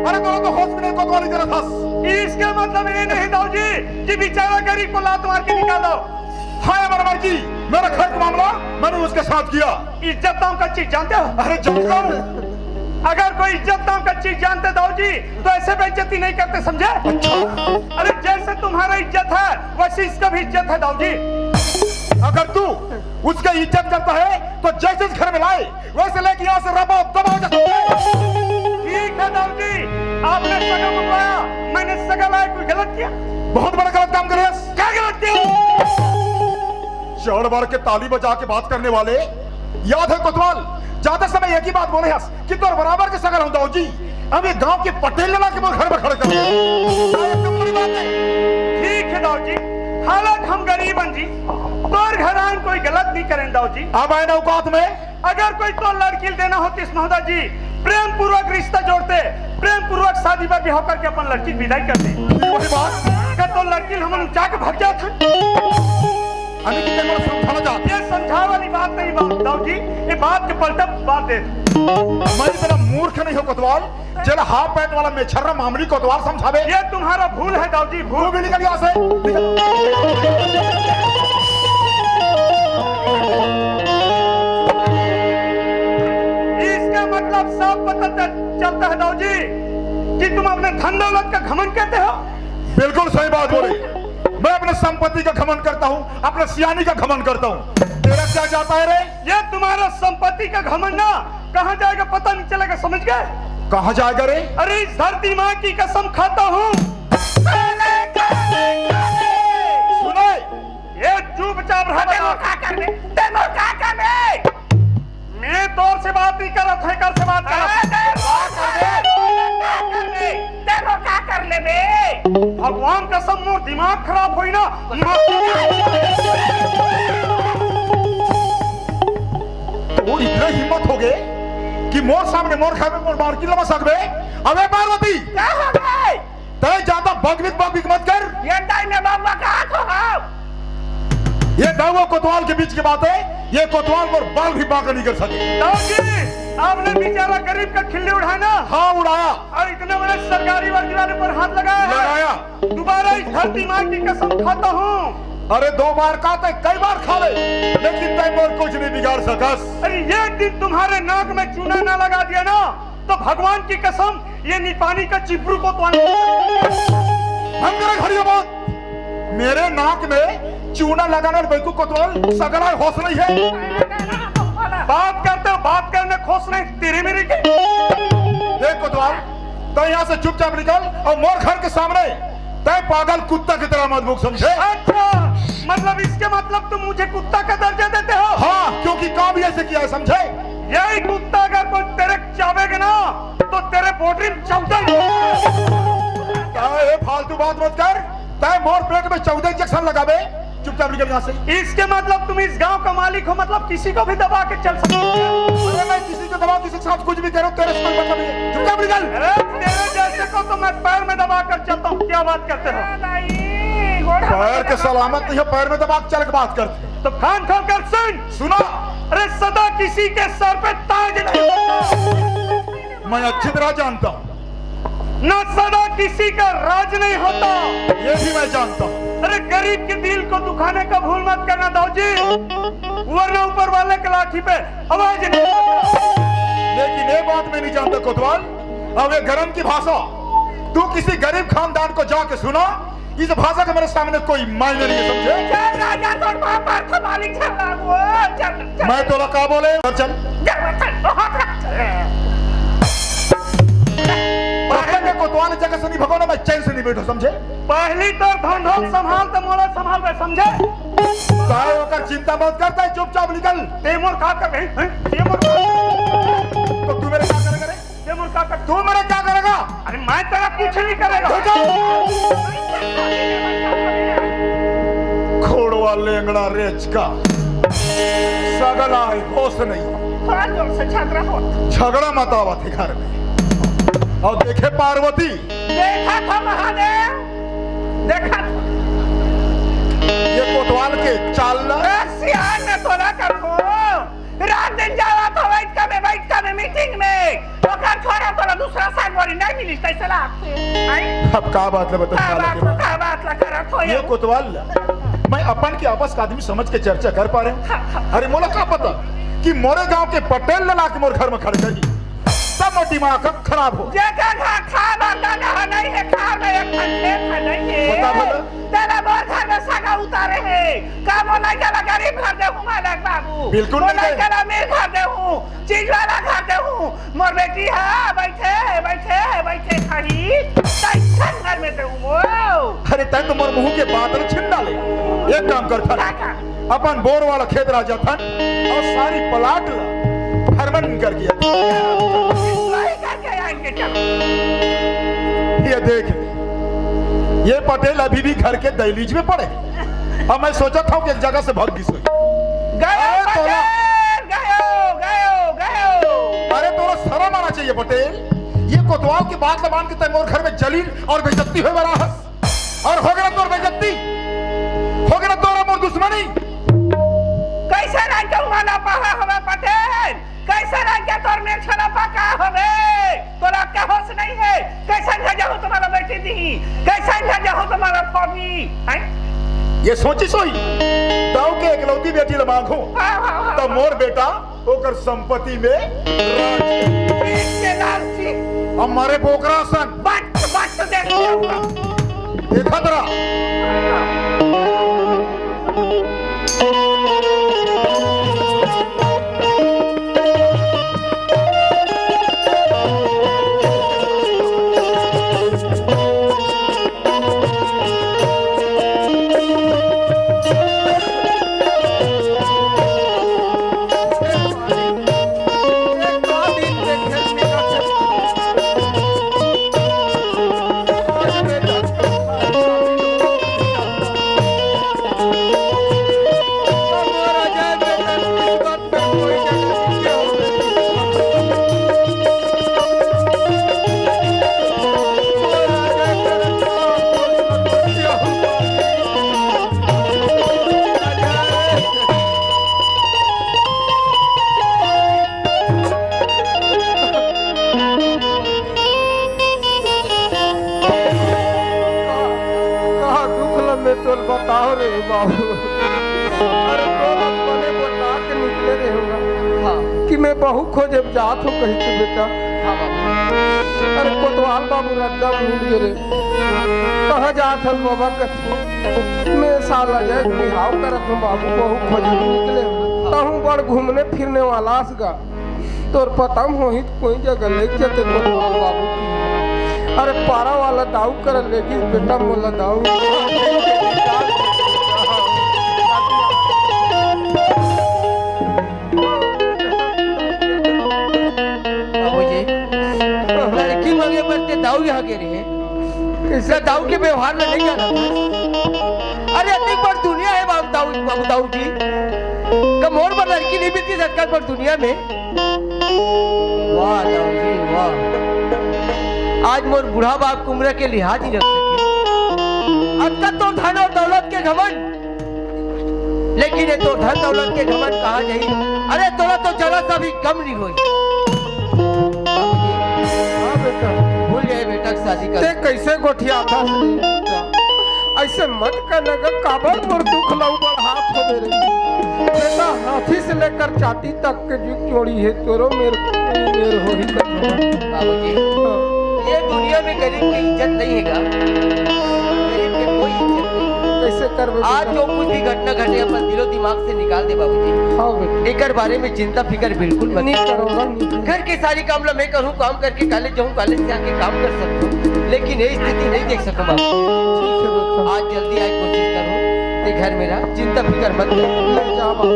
अरे तोला तो होश में नहीं, कोतवाली जरा था। इसके मतलब ये नहीं दाऊ जी कि बेचारा गरीब को लात मार के निकालो। हाय बराबर जी, मेरा घर का मामला मैंने उसके साथ किया। इज्जत नाम का चीज जानते हो? अरे जानता हूँ। अगर कोई इज्जत नाम का चीज जानते दाऊ जी, तो ऐसे बेइज्जती नहीं करते, समझे? अच्छा। अरे जैसे तुम्हारा इज्जत है वैसे इसका भी इज्जत है दाऊ जी। अगर तू उसका इज्जत करता है तो जैसे इस घर में लाए वैसे लेके यहाँ से रबा दबा जा। ठीक है दाऊ जी, आपने सगा मंगवाया, मैंने सगा लाया, कोई गलत किया? बहुत बड़ा गलत काम करे। क्या गलत किया? चढ़ बढ़ के ताली बजा के बात करने वाले, याद है कोतवाल, जाते समय एक ही बात बोले हस कि तोर बराबर के सगा हूँ दाऊ जी, हम ये गांव के पटेल ला के मोर घर में खड़े कर। क्या ये कम बड़ी बात है? ठीक है दाऊ जी, हालत हम गरीब हन जी, तोर घर आन कोई गलत नहीं करें दाऊ जी। अब आए ना औकात में। अगर कोई तो लड़की देना होतीस महोदय जी, प्रेम पूर्वक रिश्ता जोड़ते, प्रेम पूर्वक शादी पर बिहाव करके अपन लड़की विदाई करते। वही बात। का तो लड़की हमन उचा के भाग जात है। अरे कि तेरे को समझाना चाहते। ये समझावे वाली बात नहीं बात दाऊ जी, ये बात के पलटा बात दे। मैं इतना मूर्ख नहीं हो कोतवाल, जेला हाफ पैंट वाला मेछर्रा मामली कोतवाल समझावे। ये तुम्हारा भूल है दाऊ जी, भूल। तू भी निकल यहाँ से, निकल। इसका मतलब साफ पता चल-, चलता है दाऊ जी कि तुम अपने धन दौलत का घमंड करते हो। बिल्कुल सही बात बोली। मैं अपने संपत्ति का घमंड करता हूँ, अपने सियानी का घमंड करता हूँ। तेरा क्या जाता है रे? ये तुम्हारा संपत्ति का घमंड ना, कहाँ जाएगा पता नहीं चलेगा, समझ गए? कहाँ जाएगा रे? अरे इस धरती माँ की कसम खाता हूँ। सुने, ये चुपचाप रहा। तेरे को क्या करने? तेरे को क्या करने? मैं तोर से बात नहीं करत है, कर से बात करत है। अरे, तेरे को क्या करने? तेरे को क्या करने बे? भगवान कसम, मोर दिमाग खराब होई ना। तोर इतना हिम्मत हो गए कि मोर सामने, मोर घर में, मोर मालकिन ला मसकबे? अबे पार्वती, क्या हो गए? तय ज्यादा बकबिक बकबिक मत कर। ये टाइम में बाबा कहाँ खो गए? ये दाऊ कोतवाल के बीच की बात है, ये कोतवाल मोर बाल भी बांका नहीं कर सके। दाऊ जी, आपने बेचारा गरीब का खिल्ली उड़ाया ना? हाँ, उड़ाया। और इतने बड़े सरकारी वर्दी वाले पर हाथ लगाया है। लगाया। दोबारा इस धरती माँ की कसम खाता हूँ। अरे दो बार का तय कई बार खा ले, लेकिन तय मोर कुछ नहीं बिगाड़ सकस। अरे एक दिन तुम्हारे नाक में चूना ना लगा दिया ना, तो भगवान की कसम, ये निपानी का चिपरू कोतवाल। हम करे घड़िया बात। मेरे नाक में चूना लगाने वाले बेवकूफ कोतवाल सगला होश नहीं है। बात करते हो, बात करने होश नहीं, तेरी मेरी की। देख कोतवाल, तो यहाँ से चुपचाप निकल और मोर घर के सामने तय पागल कुत्ता की तरह मत भूख, समझे? अच्छा, मतलब इसके मतलब तुम मुझे कुत्ता का दर्जा देते हो? हाँ, क्योंकि काम ही ऐसे किया है, समझे? यही कुत्ता अगर कोई तेरे चावेगा ना, तो तेरे बोटरी में चौदह ही होगा। ए, फालतू बात मत कर। तय मोर पेट में चौदह इंजेक्शन लगाबे, चुपचाप निकल यहाँ से। इसके मतलब तुम इस गांव का मालिक हो, मतलब किसी को भी दबा के चल सकते हो? अरे मैं किसी को दबा, किसी के साथ कुछ भी करूँ, तेरे से कोई मतलब नहीं है। चुपचाप निकल। अरे तेरे जैसे को तो मैं पैर में दबा कर चलता हूँ, क्या बात करते हो? पैर के सलामत नहीं हो, पैर में दबा के चल के बात करते। तो कान खोल कर सुन। सुना। अरे सदा किसी के सर पे ताज नहीं होता। मैं अच्छी तरह जानता हूँ। ना सदा किसी का राज नहीं होता। ये भी मैं जानता हूँ। अरे गरीब के दिल को दुखाने का भूल मत करना दाऊ जी, वरना ऊपर वाले के लाठी पे आवाज नहीं होता। लेकिन ये बात मैं नहीं जानता कोतवाल। अब ये गरम की भाषा तू किसी गरीब खानदान को जाके सुना, इस भाषा का मेरे सामने कोई मायने नहीं है, समझे? चल राजा, तोर बाप मार खा मालिक, चल ना वो, चल, चल। मैं तोला का बोले? चल, चल। चल, चल, चल। पकड़ के कोतवाल। जगह से नहीं भगो ना, मैं चैन से नहीं बैठो, समझे? पहली तो धंधो संभाल, तो मोला संभाल बे, समझे? काय ओकर चिंता मत करता है, चुपचाप निकल। ते मोर का कर, हैं? ते मोर का, तो तू मेरे क्या करेगा रे? ते मोर का कर, तू मेरे क्या करेगा? अरे मैं तेरा कुछ नहीं करेगा। खोड़वा लेंगड़ा रेच का सगला है, होश नहीं। हाँ, जोर से झगड़ा हो। झगड़ा मत आवत है घर में। और देखे पार्वती, देखा था महादेव, देखा था। ये कोतवाल के चाल ला। ए, सियान ने तोला कर हो। रात दिन जावा था बैठका में, बैठका में मीटिंग में। ओकर छोरा तोला दूसरा संगवारी नहीं मिलिस, तैसे लागथे। आई? अब का बात ला बता, का का बात लगे ला, बा? का बात ला करत हो ये ये? कोतवाल ला, मैं अपन के आपस का आदमी समझ के चर्चा कर पा रहे हूँ। हाँ, हाँ। अरे मोला का पता कि मोरे गांव के पटेल ला लाके मोर घर में खड़ गई। सब मोर दिमाग खराब हो। जेकर घर खाए बर दाना ह नहीं है, खाए बर एक ठन खेत ह नहीं है। बता भला। तेला मोर घर में सगा उतारे है। का मोला गला गरीब घर दे हूँ, मालक बाबू? बिल्कुल मोला नहीं दे। गला अमीर घर दे हूँ, चीज वाला घर दे हूँ। मोर बेटी है, बैठे, बैठे, बैठे खाही। तैसन घर में दे हूँ वो। अरे तै तो मोर मुंह के बात छीन डाले। एक काम कर था। का, का? अपन बोर वाला खेत रह जाथन और सारी प्लाट ला भ्रमण करके आथन। वही करके आएंगे, चलो। ये देख ले, ये पटेल अभी भी घर के दहलीज में पड़े हैं। अब मैं सोचा था कि एक जगह से भाग गई सोई। गयो अरे तोला पटेल, गयो, गयो, गयो। अरे तोला शर्म आना चाहिए पटेल, ये कोतवाल की बात ला मान के तै मोर घर में जलील और बेइज्जती होए वाला है। और हो गया तोर बेइज्जती, हो गया तोर मोर दुश्मनी। कैसे रंग के उमाला पहा हवे पटेल? कैसे रंग के तोर मेल छलपा का हवे? तोला का होश नहीं है? कैसे भेजा हो तुम्हारा बेटी दी? कैसे भेजा हो तुम्हारा फौजी? हैं? ये सोची सोई, दाऊ के एकलौती बेटी ला मांगो, हाँ, हाँ, हाँ, तो हाँ। मोर बेटा ओकर संपत्ति में राज करी। पीठ के लालची। हमारे बोकरा सन। बट, बट देख लिया होगा। देखा तरा। का, का दुख ल मैं तोल बताओ रे बाबू। अरे तोल अपने बता के निकले रहे होगा हाँ। कि मैं बहू खोजे जात हो कही के बेटा। हाँ बाबू। अरे कोतवाल बाबू रद्दा भूल गए रे। कहाँ जात हल बाबा कथी? मैं साला जाए बिहाव करत हूँ बाबू, बहू खोजे निकले। तहूँ बड़ घूमने फिरने वाला असगा। तोर पता म होही त कोई जगह लेके जते कोतवाल बाबू की। अरे पारा वाला दाऊ कर लेकिन बेटा मोला दाऊ। बाबूजी, लड़की मांगे बर ते दाऊ यहाँ गे रहे। कैसे? दाऊ के व्यवहार में नहीं जाना था। अरे अतिक बड़ दुनिया है बाबू दाऊ, बाबू दाऊ जी। का मोर बर लड़की नहीं मिलती सरकार पर दुनिया में। वाह दाऊ जी, वाह। आज मोर बूढ़ा बाप के उम्र के लिहाज ही रख सके। अतका तो धन और दौलत के घमंड, लेकिन ये तो धन दौलत के घमंड कहाँ जाही? अरे तोला तो जरा सा भी गम नहीं होई। हाँ बेटा। भूल जाए बेटा की शादी कर। ते कैसे गोठिया था? ऐसे मत कहना गा, काबर मोर दुख लऊ बढ़ात हो मेरे। बेटा हाथी से लेकर चाटी तक के जो चोरी है, तोरो मेर, मेर हो ही कर। बाबूजी, हाँ। ये दुनिया में गरीब की इज्जत नहीं है गा। गरीब की कोई इज्जत नहीं। कैसे कर बेटा। आज जो कुछ भी घटना घटे, अपन दिलो दिमाग से निकाल दे बाबूजी। हाँ बेटा। एकर बारे में चिंता फिकर बिल्कुल मत नहीं कर। करूँगा, नहीं करूँगा। घर के सारी काम ला मैं करूँ, काम करके कॉलेज जाऊँ, कॉलेज से आके काम कर सकता हूँ, लेकिन ये स्थिति नहीं देख सकूँ बाबू। ठीक है बेटा। आज जल्दी आए कोशिश करूँ, ते घर में रह, चिंता फिकर मत कर। ले जा बाबू।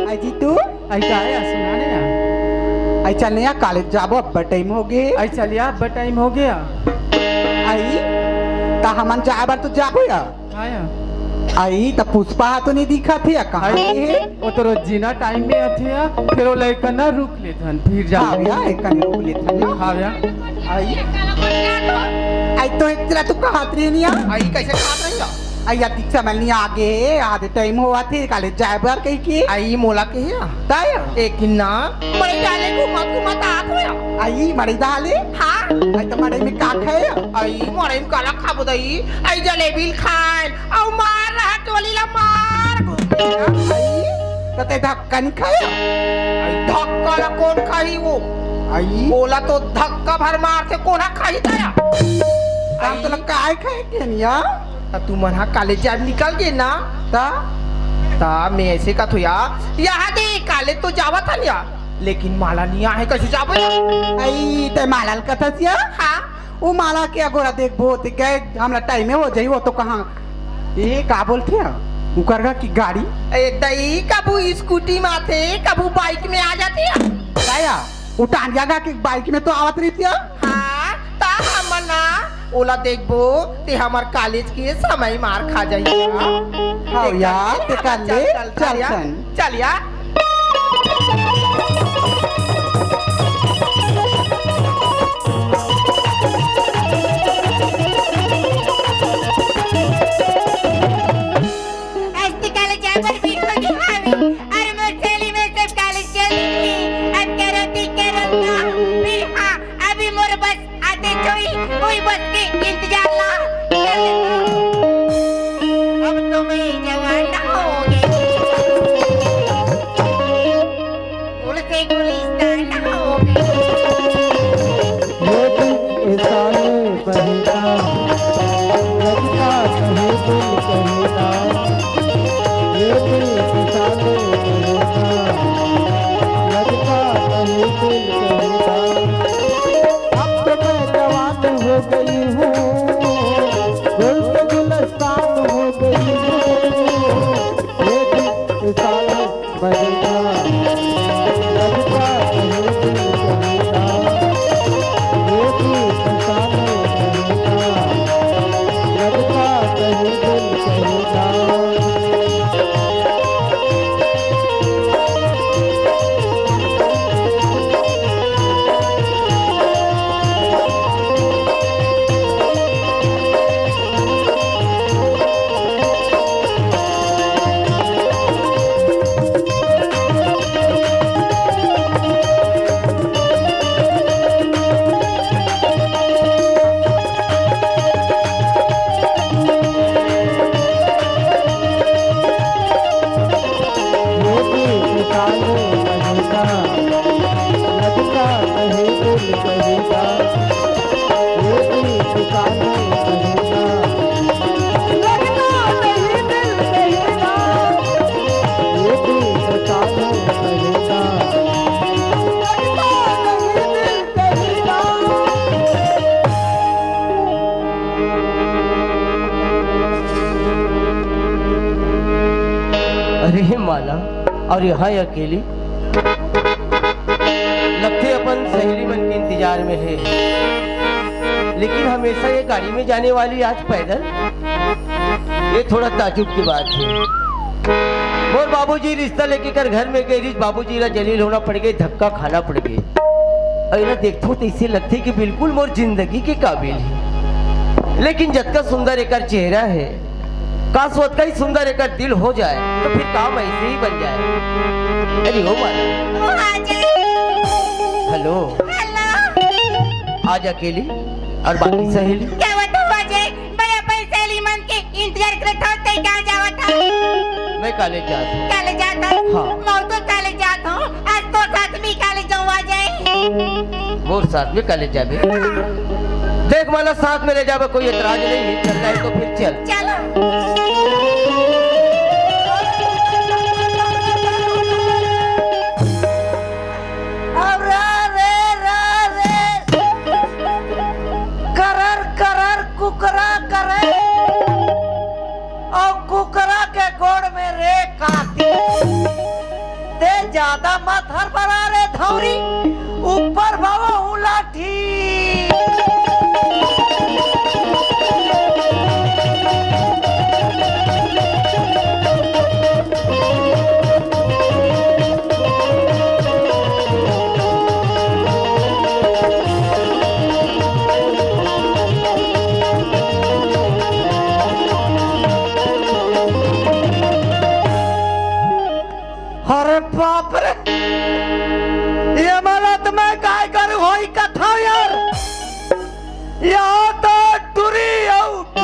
अजी तू? आई का आया, सुना ने यार। आई चल ने यार, कॉलेज जाबो, अब्बड़ टाइम हो गे। आई चल यार, अब्बड़ टाइम हो गया। आई, त हमन जाए बर तो जाबो यार। हाँ यार। आई, त पुष्पा हा तो नहीं दिखत हे, कहाँ आई, गे हे? वो तो रोजीना टाइम में आथे यार, फिर वो लइका ना रुक लेथन, फिर जा। हाँ यार, एक कनी रुक लेथन ना। हाँ यार। आई, आई तो एक तेरा तू कहत रही नहीं यार। आई कैसे कहत रही यार? अइया, ठीक समय नहीं आगे, आधे टाइम होवत हे, कॉलेज जाए बर कहि के। आई मोला कहे या? ताय? एक ना, मड़ई डाले घूमत घूमत आत होया। आई मड़ई डाले? हाँ। आई त मड़ई में का खाए? आई मड़ई में काला खाबो दई? आई जलेबी ल खाए, अउ मार रहा टोली ला मार। आई, त ते धक्का नहीं खाए? आई धक्का ला कौन खाही वो? आई? ओला तो धक्का भर मारथे, कोन हा खाही ताया? हम आई? तोला काय खाए के निया? त तुमन हा कॉलेज जाब निकल गे ना? त? त मैं ऐसे कथो या, यहाँ दे कॉलेज तो जावत हन या, लेकिन माला नहीं आहे, कैसे जाबो या? आई, ते माला ल कथस या? हाँ। वो माला के अगोरा देखबो, ते गए, हमला टाइम हो जाही, वो तो कहाँ, ए, का बोलथे या? उकर गा की गाड़ी? ए, दई, कभू स्कूटी में आथे, कभू बाइक में आ जाथे या। ताया, वो टांडिया गा के बाइक में तो आवत रहिथे या। हाँ, त हमन ना ओला देखबो, ते हमर कॉलेज के समय मार खा जाही। हाँ यार, ते कर ले, चल, चल, चल, चल, चल। चल यार। आज तो कॉलेज जाए बर भी होगी हावी। अरे मोर सहेली में सब कॉलेज चली गई। अब करो ती करो ना। फिर हाँ, अभी मोर बस आते छोई, वही बस के इंतजार ला। अब तो मैं जवान हो गई। गुल से गुलिस्तान हो गई। ये दिन इसाले बहिना, लगता कहीं दिल कहीं ना। ये दिन इसाले बहिना, लगता कहीं दिल कहीं ना। अब तो मैं जवान हो गई हूँ, गुल से गुलस्तान हो गई हूँ। ये दिन इसाले बहिना, लगता कहीं दिल कहीं ना। ये भी फसाने बहिना, लगता कहीं दिल कहीं ना। अरे माला, और यहाँ अकेली? लगथे अपन सहेली मन के इंतजार में हे, लेकिन हमेशा ये गाड़ी में जाने वाली आज पैदल। ये थोड़ा ताजुब की बात हे। मोर बाबूजी रिश्ता लेके कर घर में गए रिस, बाबूजी ला जलील होना पड़ गए, धक्का खाना पड़ गए। अउ एला देखथों त अइसे लगथे कि बिल्कुल मोर जिंदगी के काबिल हे, लेकिन जतका सुंदर एकर चेहरा हे, काश ओतका ही सुंदर एकर दिल हो जाए, तो फिर काम ऐसे ही बन जाए। अरे हो माला। हाँ जी। हेलो। आज अकेली और बाकी सहेली? का होत हे अजय? मैं अपन सहेली मन के इंतजार करत हंव, तैं कहाँ जावत हस? मैं कॉलेज जात हंव। कॉलेज जात हस? हाँ। मैं तो कॉलेज जात हंव, आज तोर साथ में कॉलेज जाहूं अजय। मोर साथ में कॉलेज जाबे? देख माला, साथ में ले जाबे कोई एतराज नहीं हे, चलना हे तो फिर चल। चलो। अब रा रे, रा रे, करर करर कुकरा करे, अउ कुकरा के गोड़ में रे काती। तैं जादा मत हड़बड़ा रे धौरी, ऊपर भवा हूँ लाठी। अरे बाप रे, ये मलत मैं काय करूं होई कथा यार। यहाँ तो टुरी आउट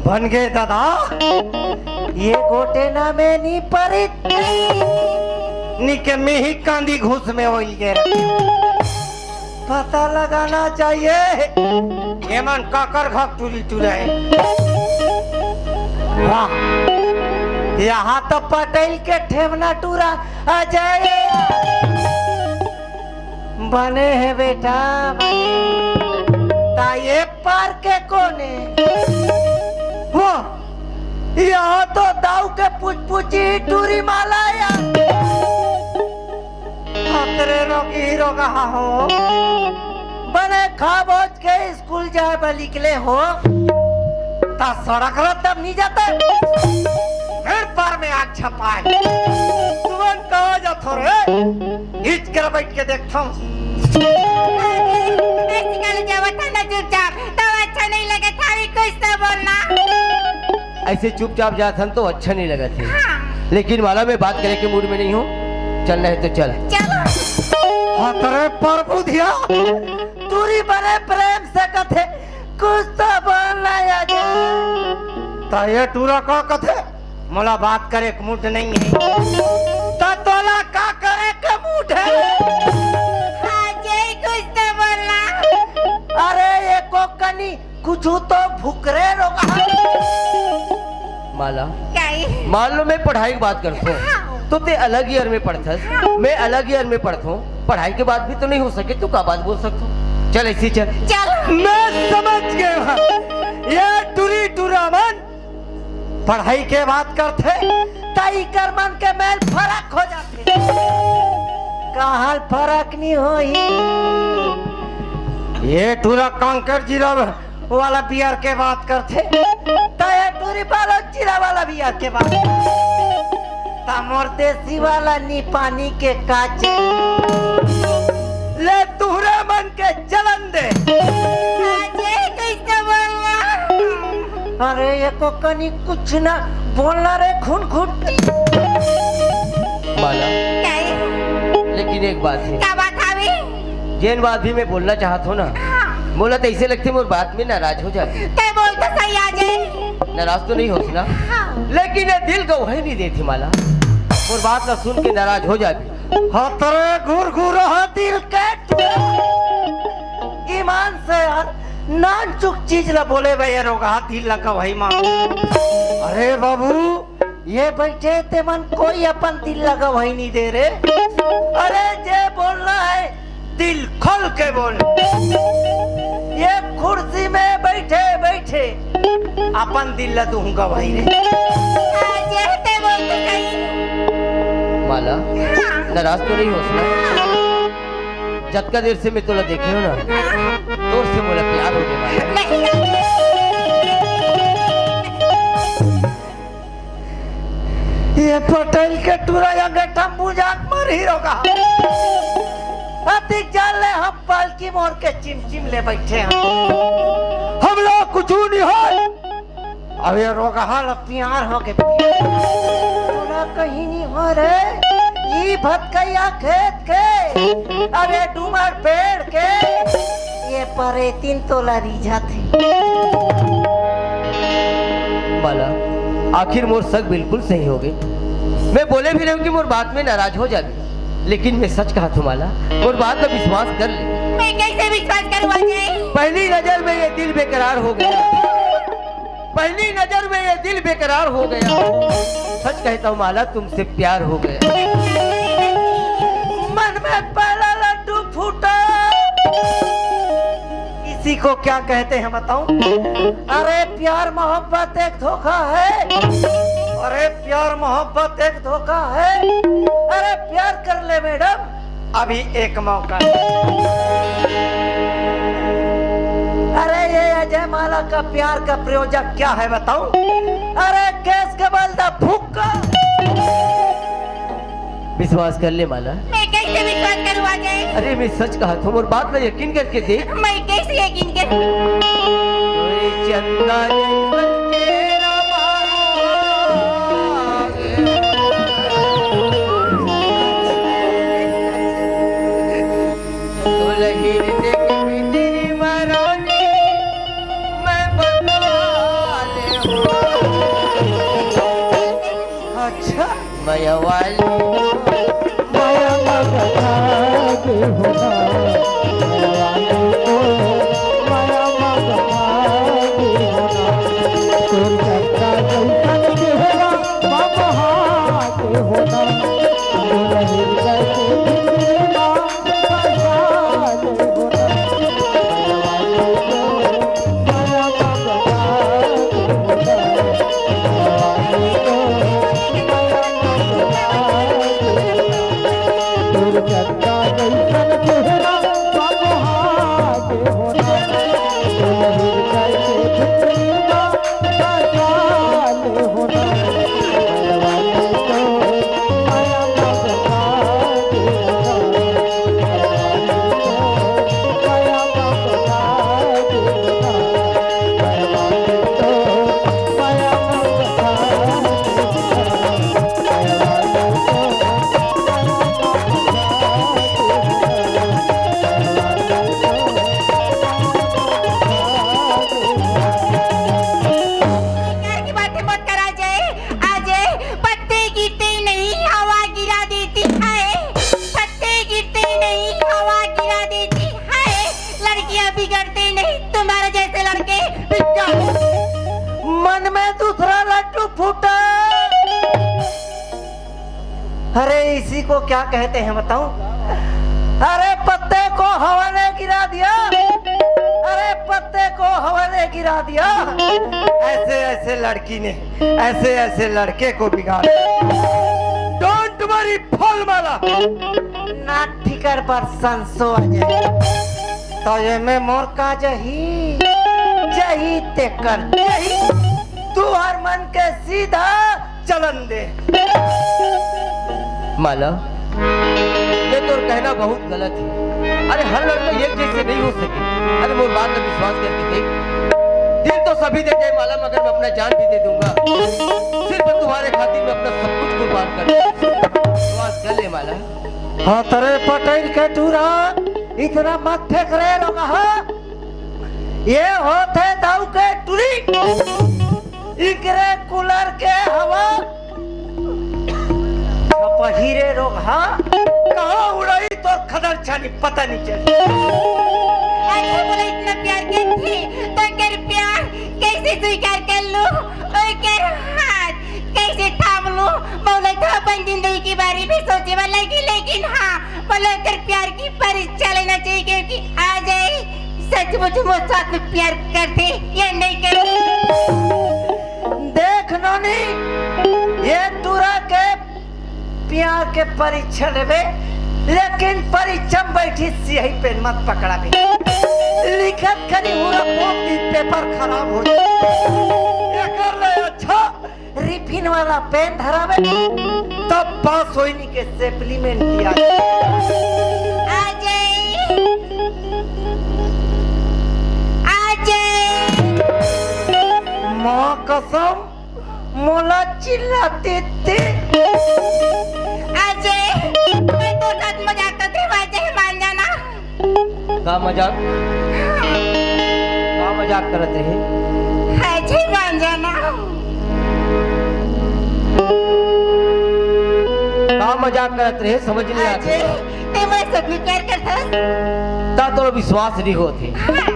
बन गए दादा। ये गोटे ना में नी परित, नी के मिही कांदी घुस में होई गे। पता लगाना चाहिए, एमन काकर घर टूरी टूरा हे। वाह, यहाँ तो पटेल के ठेवना टूरा आ जाए। बने हे बेटा, बने। ता ये पार के कोने? वाह, यहाँ तो दाऊ के पुचपुची टूरी माला या। अतरे रोगी रोगा हो। बने खा बोझ के स्कूल जाए बर निकले हो, ता सड़क रद्दा म नी जाते। मेड़ पार में आग छपाए। तुमन कहाँ जाथो रे? इच कर बैठ के देखथो। ऐसी काले जावत हन ना चुपचाप, तो अच्छा नहीं लगे था, अभी कुछ तो बोलना। ऐसे चुपचाप जात हन तो अच्छा नहीं लगत हे। हाँ। लेकिन माला, मैं बात करे के मूड में नहीं हूँ, चलना हे तो चल। चलो। हाँ, तरे प्रभु धिया, टूरी बने प्रेम से कथे, कुछ तो बोलना या जा। ता ये टूरा का कथे, मोला बात करे के मूड नहीं हे। ता तोला का करे के मूड हे? हाँ, जे कुछ तो बोलना। अरे, ये कोकनी कुछु तो भुकरे रोगा। माला, काई? मान लो मैं पढ़ाई के बात करथों, हाँ। तो तैं अलग ईयर में पढ़थस, हाँ। मैं अलग ईयर में पढ़थों, पढ़ाई के बात भी तो नहीं हो सके, तो का बात बोल सकथों? चल, ऐसी चल। चल। मैं समझ गया हूँ, ये टूरी टूरा मन पढ़ाई के बात करथे, त इकर मन के मेल फरक हो जाथे। काहल फरक नी होही। ये टूरा कांकेर जिला वाला बियर के बात करथे, त ये टूरी बालोद जिला वाला बियर के बात करथे। त मोर देसी वाला नी पानी के काचे। ले तुहरे मन के जलन दे। अजय, कैसे बोलना? अरे, एको कनी कुछ ना बोलना रे, खून घुट्टी। माला, काई? लेकिन एक बात हे। का बात हावे? जेन बात भी मैं बोलना चाहत हूँ ना, हाँ। मोला तो ऐसे लगथे मोर बात में नाराज हो जाबे। तैं बोल तो सही अजय। नाराज तो नहीं होस ना? हाँ। लेकिन ये दिल गवाही नहीं देथे माला। मोर बात ला सुन के नाराज हो जाबे। हाँ, तरे घुरघुरहा दिल के टुरा। ईमान से यार, नानचुक चीज ला बोले बे, ये रोगहा दिल ला गवाही मांग। अरे बाबू, ये बैठे ते मन कोई अपन दिल ला गवाही नहीं दे रे। अरे, जे बोलना हे, दिल खोल के बोल। ये कुर्सी में बैठे बैठे अपन दिल ला दूंगा भाई रे। हाँ, जे ते बोल तो सही। माला, हाँ। नाराज तो नहीं होस ना? जतका देर से मैं तोला देखे हूँ ना, हाँ। तोर से मोला प्यार हो गया माला। नहीं। ये पटेल के टूरा अंगठा मुजाक मार ही रोगा। अतिक जान ले हम पालकी मोर के चिमचिम ले बैठे हैं। हम लोग कुछ नहीं हो। अब ये रोगहा ला प्यार हो के तोला कहीं नहीं हो रे। ई भतकैया खेत के, अब ये डूमर पेड़ के, ये परेतिन तोला रिझत हे। माला, आखिर मोर शक बिल्कुल सही हो गे। मैं बोले भी रहेंव कि मोर बात में नाराज हो जाबे, लेकिन मैं सच कहत हंव माला, मोर बात ला विश्वास कर ले। मैं कैसे विश्वास करूं अजय? पहली नजर में ये दिल बेकरार हो गया। पहली नजर में ये दिल बेकरार हो गया। सच कहता हूँ माला, तुमसे प्यार हो गया। मन में पहला लड्डू फूटा। इसी को क्या कहते हैं बताऊं? अरे प्यार मोहब्बत एक धोखा है। अरे प्यार मोहब्बत एक धोखा है। अरे प्यार कर ले मैडम, अभी एक मौका है। अरे ये अजय माला का प्यार का प्रयोजक क्या है बताऊं? अरे केस के बल दा फुक्का। विश्वास कर ले माला। मैं कैसे विश्वास करूं अजय? अरे मैं सच कहत हंव, मोर बात ला यकीन करके देख। मैं कैसे यकीन करूं? तोरे चंदा जैसन चेहरा मांगे। दुलहिन देख बिंदरी मरानी, मैं बदला ले हो। अच्छा। मया वाली, मया मगना दे हो ना, मया वाली को, मया मगना दे हो ना, तोर चंदा जैसन चेहरा बमहा दे हो ना, तोर हृदय के भितरी मा बेकार की बातें मत करा जाए। अजय, पत्ते गिरते नहीं, हवा गिरा देती है। पत्ते गिरते नहीं, हवा गिरा देती है। लड़कियां बिगड़ते नहीं, तुम्हारे जैसे लड़के बिगड़। मन में दूसरा लड्डू फूटा। अरे इसी को क्या कहते हैं बताऊं? अरे पत्ते को हवा ने गिरा दिया। अरे पत्ते को हवा ने गिरा दिया। ऐसे ऐसे लड़की ने ऐसे ऐसे लड़के को बिगाड़ दिया। Don't worry फूल माला। ना फिकर पर संसो अजय। तो ये में मोर का जही, जही तेकर जही। तू हर मन के सीधा चलन दे। माला, ये तोर कहना बहुत गलत है। अरे हर लड़का एक जैसे नहीं हो सके। अरे मोर बात का विश्वास करके देख। दिल तो सभी दे दे माला, मगर मैं अपना जान भी दे दूंगा। सिर्फ तुम्हारे खातिर मैं अपना सब कुछ कुर्बान कर दूंगा। विश्वास कर ले माला। हाँ तरे पटेल के टूरा, इतना मत फेंक रे रोगहा। ये होथे दाऊ के टूरी। इकरे कूलर के हवा। छपहीरे रोगहा, कहाँ उड़ाई तोर खदर छानी पता नहीं चली। अरे बोले इतना प्यार करती तो कर प्यार कैसे स्वीकार कर लूं? और कर हाथ कैसे थाम लूं? बोले तो अपन जिंदगी के बारे में सोचे वाला की, लेकिन हाँ बोले कर प्यार की परीक्षा लेना चाहिए, क्योंकि अजय सचमुच मोर साथ में प्यार करते या नहीं करते। देख नोनी, ये टूरा के प्यार के परीक्षा लेबे, लेकिन परीक्षा में बैठी सियाही पेन मत पकड़ाबे। लिखत खनी हुरा पोक दी, पेपर खराब हो जाए। एकर ले अच्छा रिफिन वाला पेन धरावे, तब पास होइनी के सप्लीमेंट दिया। अजय, अजय। माँ कसम, मोला चिल्लाते ते। अजय, का मजाक? का मजाक करत रहे? अजय मान जाना। का मजाक करत रहे, समझ नहीं आत। अजय, ते मैं सच में प्यार करथस। ता तोर विश्वास नहीं होत हे। हाँ।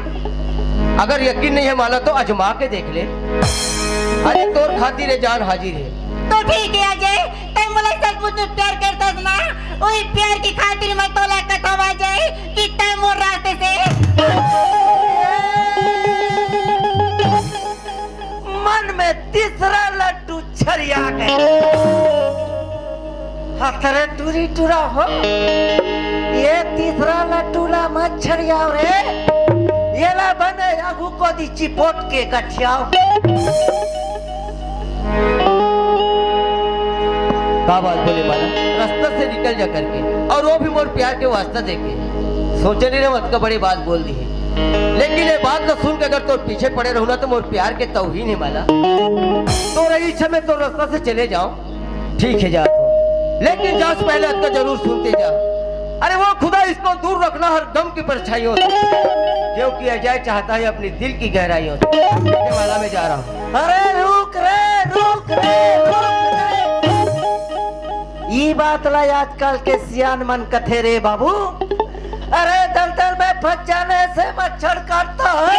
अगर यकीन नहीं हे माला तो आजमा के देख ले। अरे तोर खातिर ये जान हाजिर हे। तो ठीक हे अजय, तैं मोला सचमुच में प्यार करथस ना? ओही प्यार के खातिर मैं तोला कथंव अजय कि तैं मोर रास्ते से। मन में तीसरा लड्डू छरिया गे। हतरे टूरी टूरा हो, ये तीसरा लड्डू ला मत छरियाव रे, येला बने आगू कोती चिपोट के गठियाव। का बात बोले माला, रास्ता से निकल जा करके, और वो भी मोर प्यार के वास्ता देके। सोचे नहीं रहे, अतका बड़ी बात बोल दी हे। लेकिन ये बात ला सुन के अगर तोर पीछे पड़े रहूं ना, तो मोर प्यार के तौहीन हे माला। तोर इच्छा में तोर रास्ता से चले जाओ, ठीक हे, जात हो, लेकिन जा से पहले अतका जरूर सुनते जा। अरे वो खुदा, इसको दूर रखना हर गम की परछाइयों से, क्योंकि अजय चाहता है अपनी दिल की गहराइयों से। ये माला, मैं जा रहा हूँ। अरे रुक रे, रुक रे, रुक रे। ई बात ला आजकल के सियान मन कथे रे बाबू। अरे दलदल में फंस जाने से मच्छर काटता है,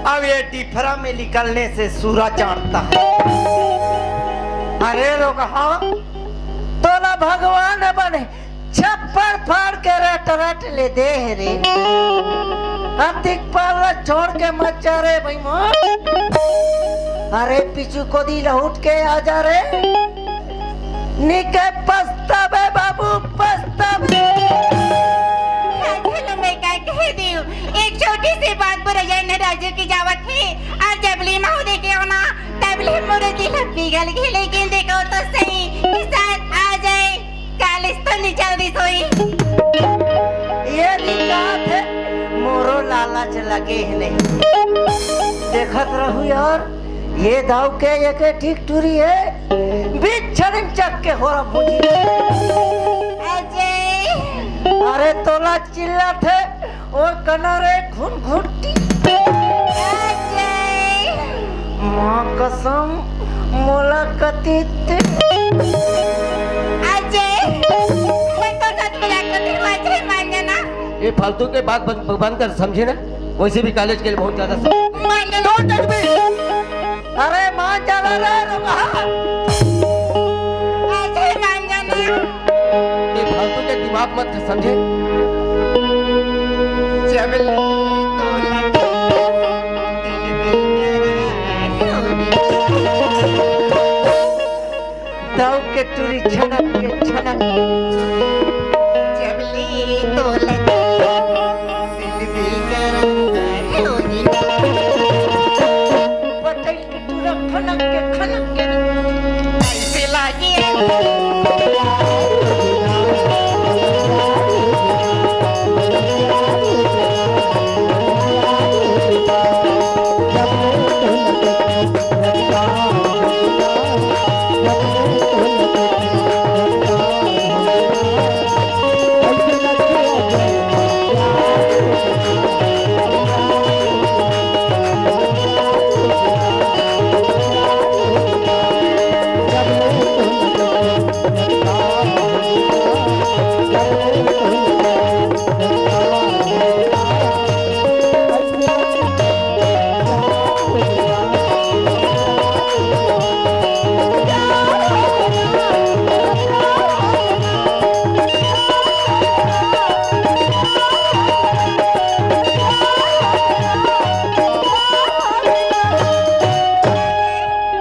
अब ये डिफरा में निकलने से सूरा चाटता है। अरे रोगहा, तोला भगवान बने छप्पर फाड़ के रट रट ले दे हे रे। अब दिखपाल ला छोड़ के मत जा रे भाई मोर। अरे पीछू कोती लहुट के आ जा रे। निके पछताबे बाबू, पछताबे। राजू ल मैं का कह दियो, एक छोटी सी बात बर अजय नाराज हो के जावत हे, अउ जब ले महूं देखेंव ना, तब ले मोर दिल पिघल गे। लेकिन देखो तो सही, कि शायद अजय कालेज तो निकल दिस होही। ये दिखत हे, मोरो लालच लगे हे नहीं। देखत रहू यार, ये दाऊ के एक ठीक टूरी हे, बीच छड़ी म चक के होरा भूंजी। अजय। अरे तोला चिल्लात हे, ओ कना रे खून घुट्टी। अजय। माँ कसम, मोला कती ते। अजय, मैं तो सच में आपको दिलवा अजय मान जाना। ये फालतू के बात बंद, बंद कर, समझे ना? वैसे भी कालेज के लिए बहुत ज्यादा समय। मान जाना। Don't touch me। अरे मान जाना रे रुगहा। अजय मान जाना। ये फालतू के दिमाग मत खा, समझे? जब ले तो लगे दिल में। दाऊ के टूरी छनक के, छनक के। जब ले तो लगे दिल में। पटल के टूरा खनक के, खनक के। ऐसे लागे।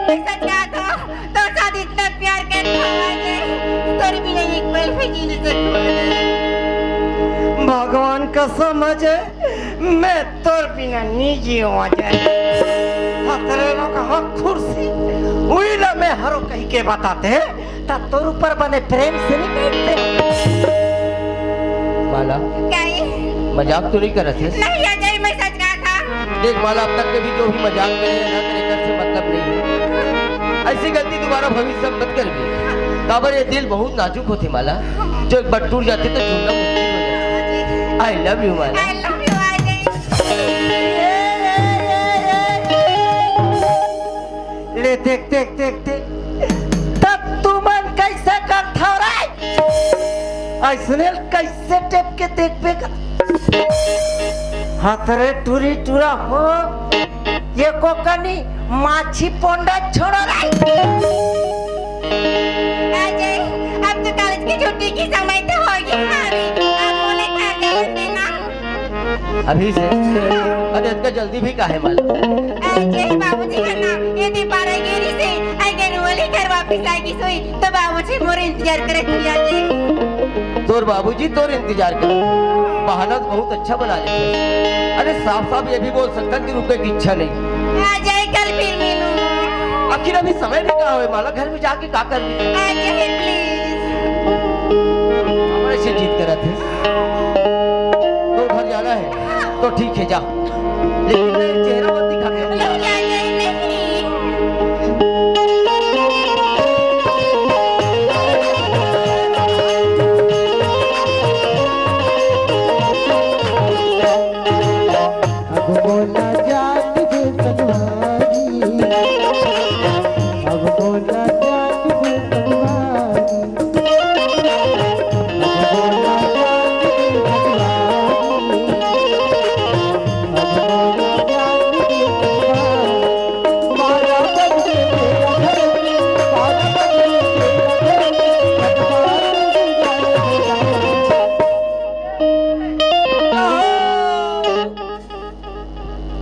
मैं सच कहा था, तोर साथ इतना प्यार करता हूँ अजय, तोर बिना एक पल भी जी नहीं सकता अजय। भगवान कसम अजय, मैं तोर बिना नी जीऊँ अजय। हतरे लोग हाँ खुर्सी, उही ला मैं हरों कहि के बताते, त तोर ऊपर बने प्रेम से नहीं बैठते। माला, काई? मजाक तो नहीं करत हे? नहीं अजय, मैं सच कहा था। देख माला, अब तक के भी जो भी मजाक करे या ना करे, एकर से मतलब नहीं हे। ऐसी गलती दोबारा भविष्य में मत करबे। काबर ये दिल बहुत नाजुक होथे माला, जो एक बार टूट जाथे तो जुड़ना मुश्किल हो जाथे। I love you, Mala. I love you, Ajay. ले देख, देख, देख, देख। तब तुमन कैसे करथव रे? अइसने ल कैसे टेप के देखबे कर? हथरे टूरी टूरा हो, ये कोकनी माछी पोंडा छोड़ो रे। अजय, अब तो कॉलेज की छुट्टी की समय तो होगी ना अभी। अब बोले घर जाने से ना। अभी से? अरे, इतना जल्दी भी काहे, माला? अजय, बाबूजी का ना, ये दीपारा गिरी से, अगर वो लेकर वापस आएगी सोई, तो बाबूजी मोर इंतजार करे थी अजय। तोर बाबूजी तोर इंतजार कर, बहाना तो बहुत अच्छा बना लेथे। अरे, साफ साफ ये भी बोल सकता कि रुके की इच्छा नहीं। अजय, कल फिर मिलूंगा। आखिर अभी समय भी कहाँ होय, माला? घर में जाके का कर रही? अजय, please। हमारे से जीत कर आते। तो घर जाना है, तो ठीक है, जा, लेकिन मेरा चेहरा मत दिखा दे। नहीं, अजय, नहीं। अब मोला जात दे संगवारी, अब मोला जात दे संगवारी, अब मोला जात दे संगवारी, अब मोला जात दे संगवारी। माया बन के तेरा घर, माया बन के तेरा घर, भगवान की जान है।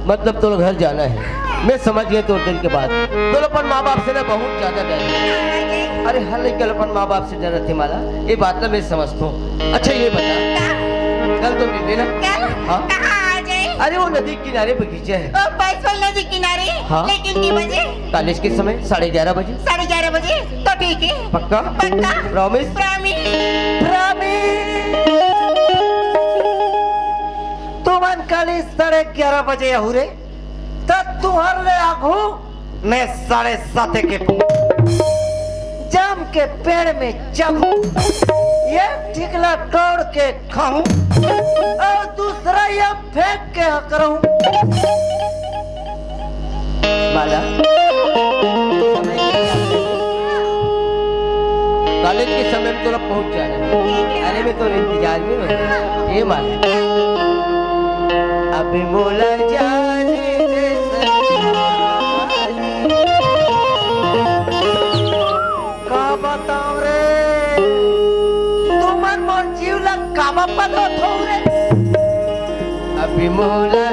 मतलब तोला घर जाना है। मैं समझ गया तोर दिल के बात। तोला अपन माँ बाप से ना बहुत ज्यादा डर है। अरे, हर लइका ला अपन माँ बाप से डर रहिथे माला, ये बात ला मैं समझथों। अच्छा, ये बता, कल तो मिलबे ना? कल? हाँ। कहाँ अजय? अरे, वो नदी किनारे बगीचा है। ओ, बस वो नदी किनारे? हाँ। लेकिन कितने बजे? कॉलेज के समय साढ़े ग्यारह बजे। साढ़े ग्यारह बजे? तो ठीक है। पक्का? पक्का। Promise? Promise। Promise। तुमन कॉलेज साढ़े ग्यारह बजे आहू रे, त तुहर ले आघू मैं साढ़े सात के पहुंच जम के पेड़ में चघू, ये ठिकला तोड़ के खाऊं और दूसरा ये फेंक के हकरहूं। माला, कॉलेज के समय में तोला पहुंच जाना है। अरे, मैं तो इंतजार में हूँ। ये माला, अभी मोला जाने दे संगवारी। का बताओ रे, तुमन मोर जीव ला कामा पदो थो रे। अभी मोला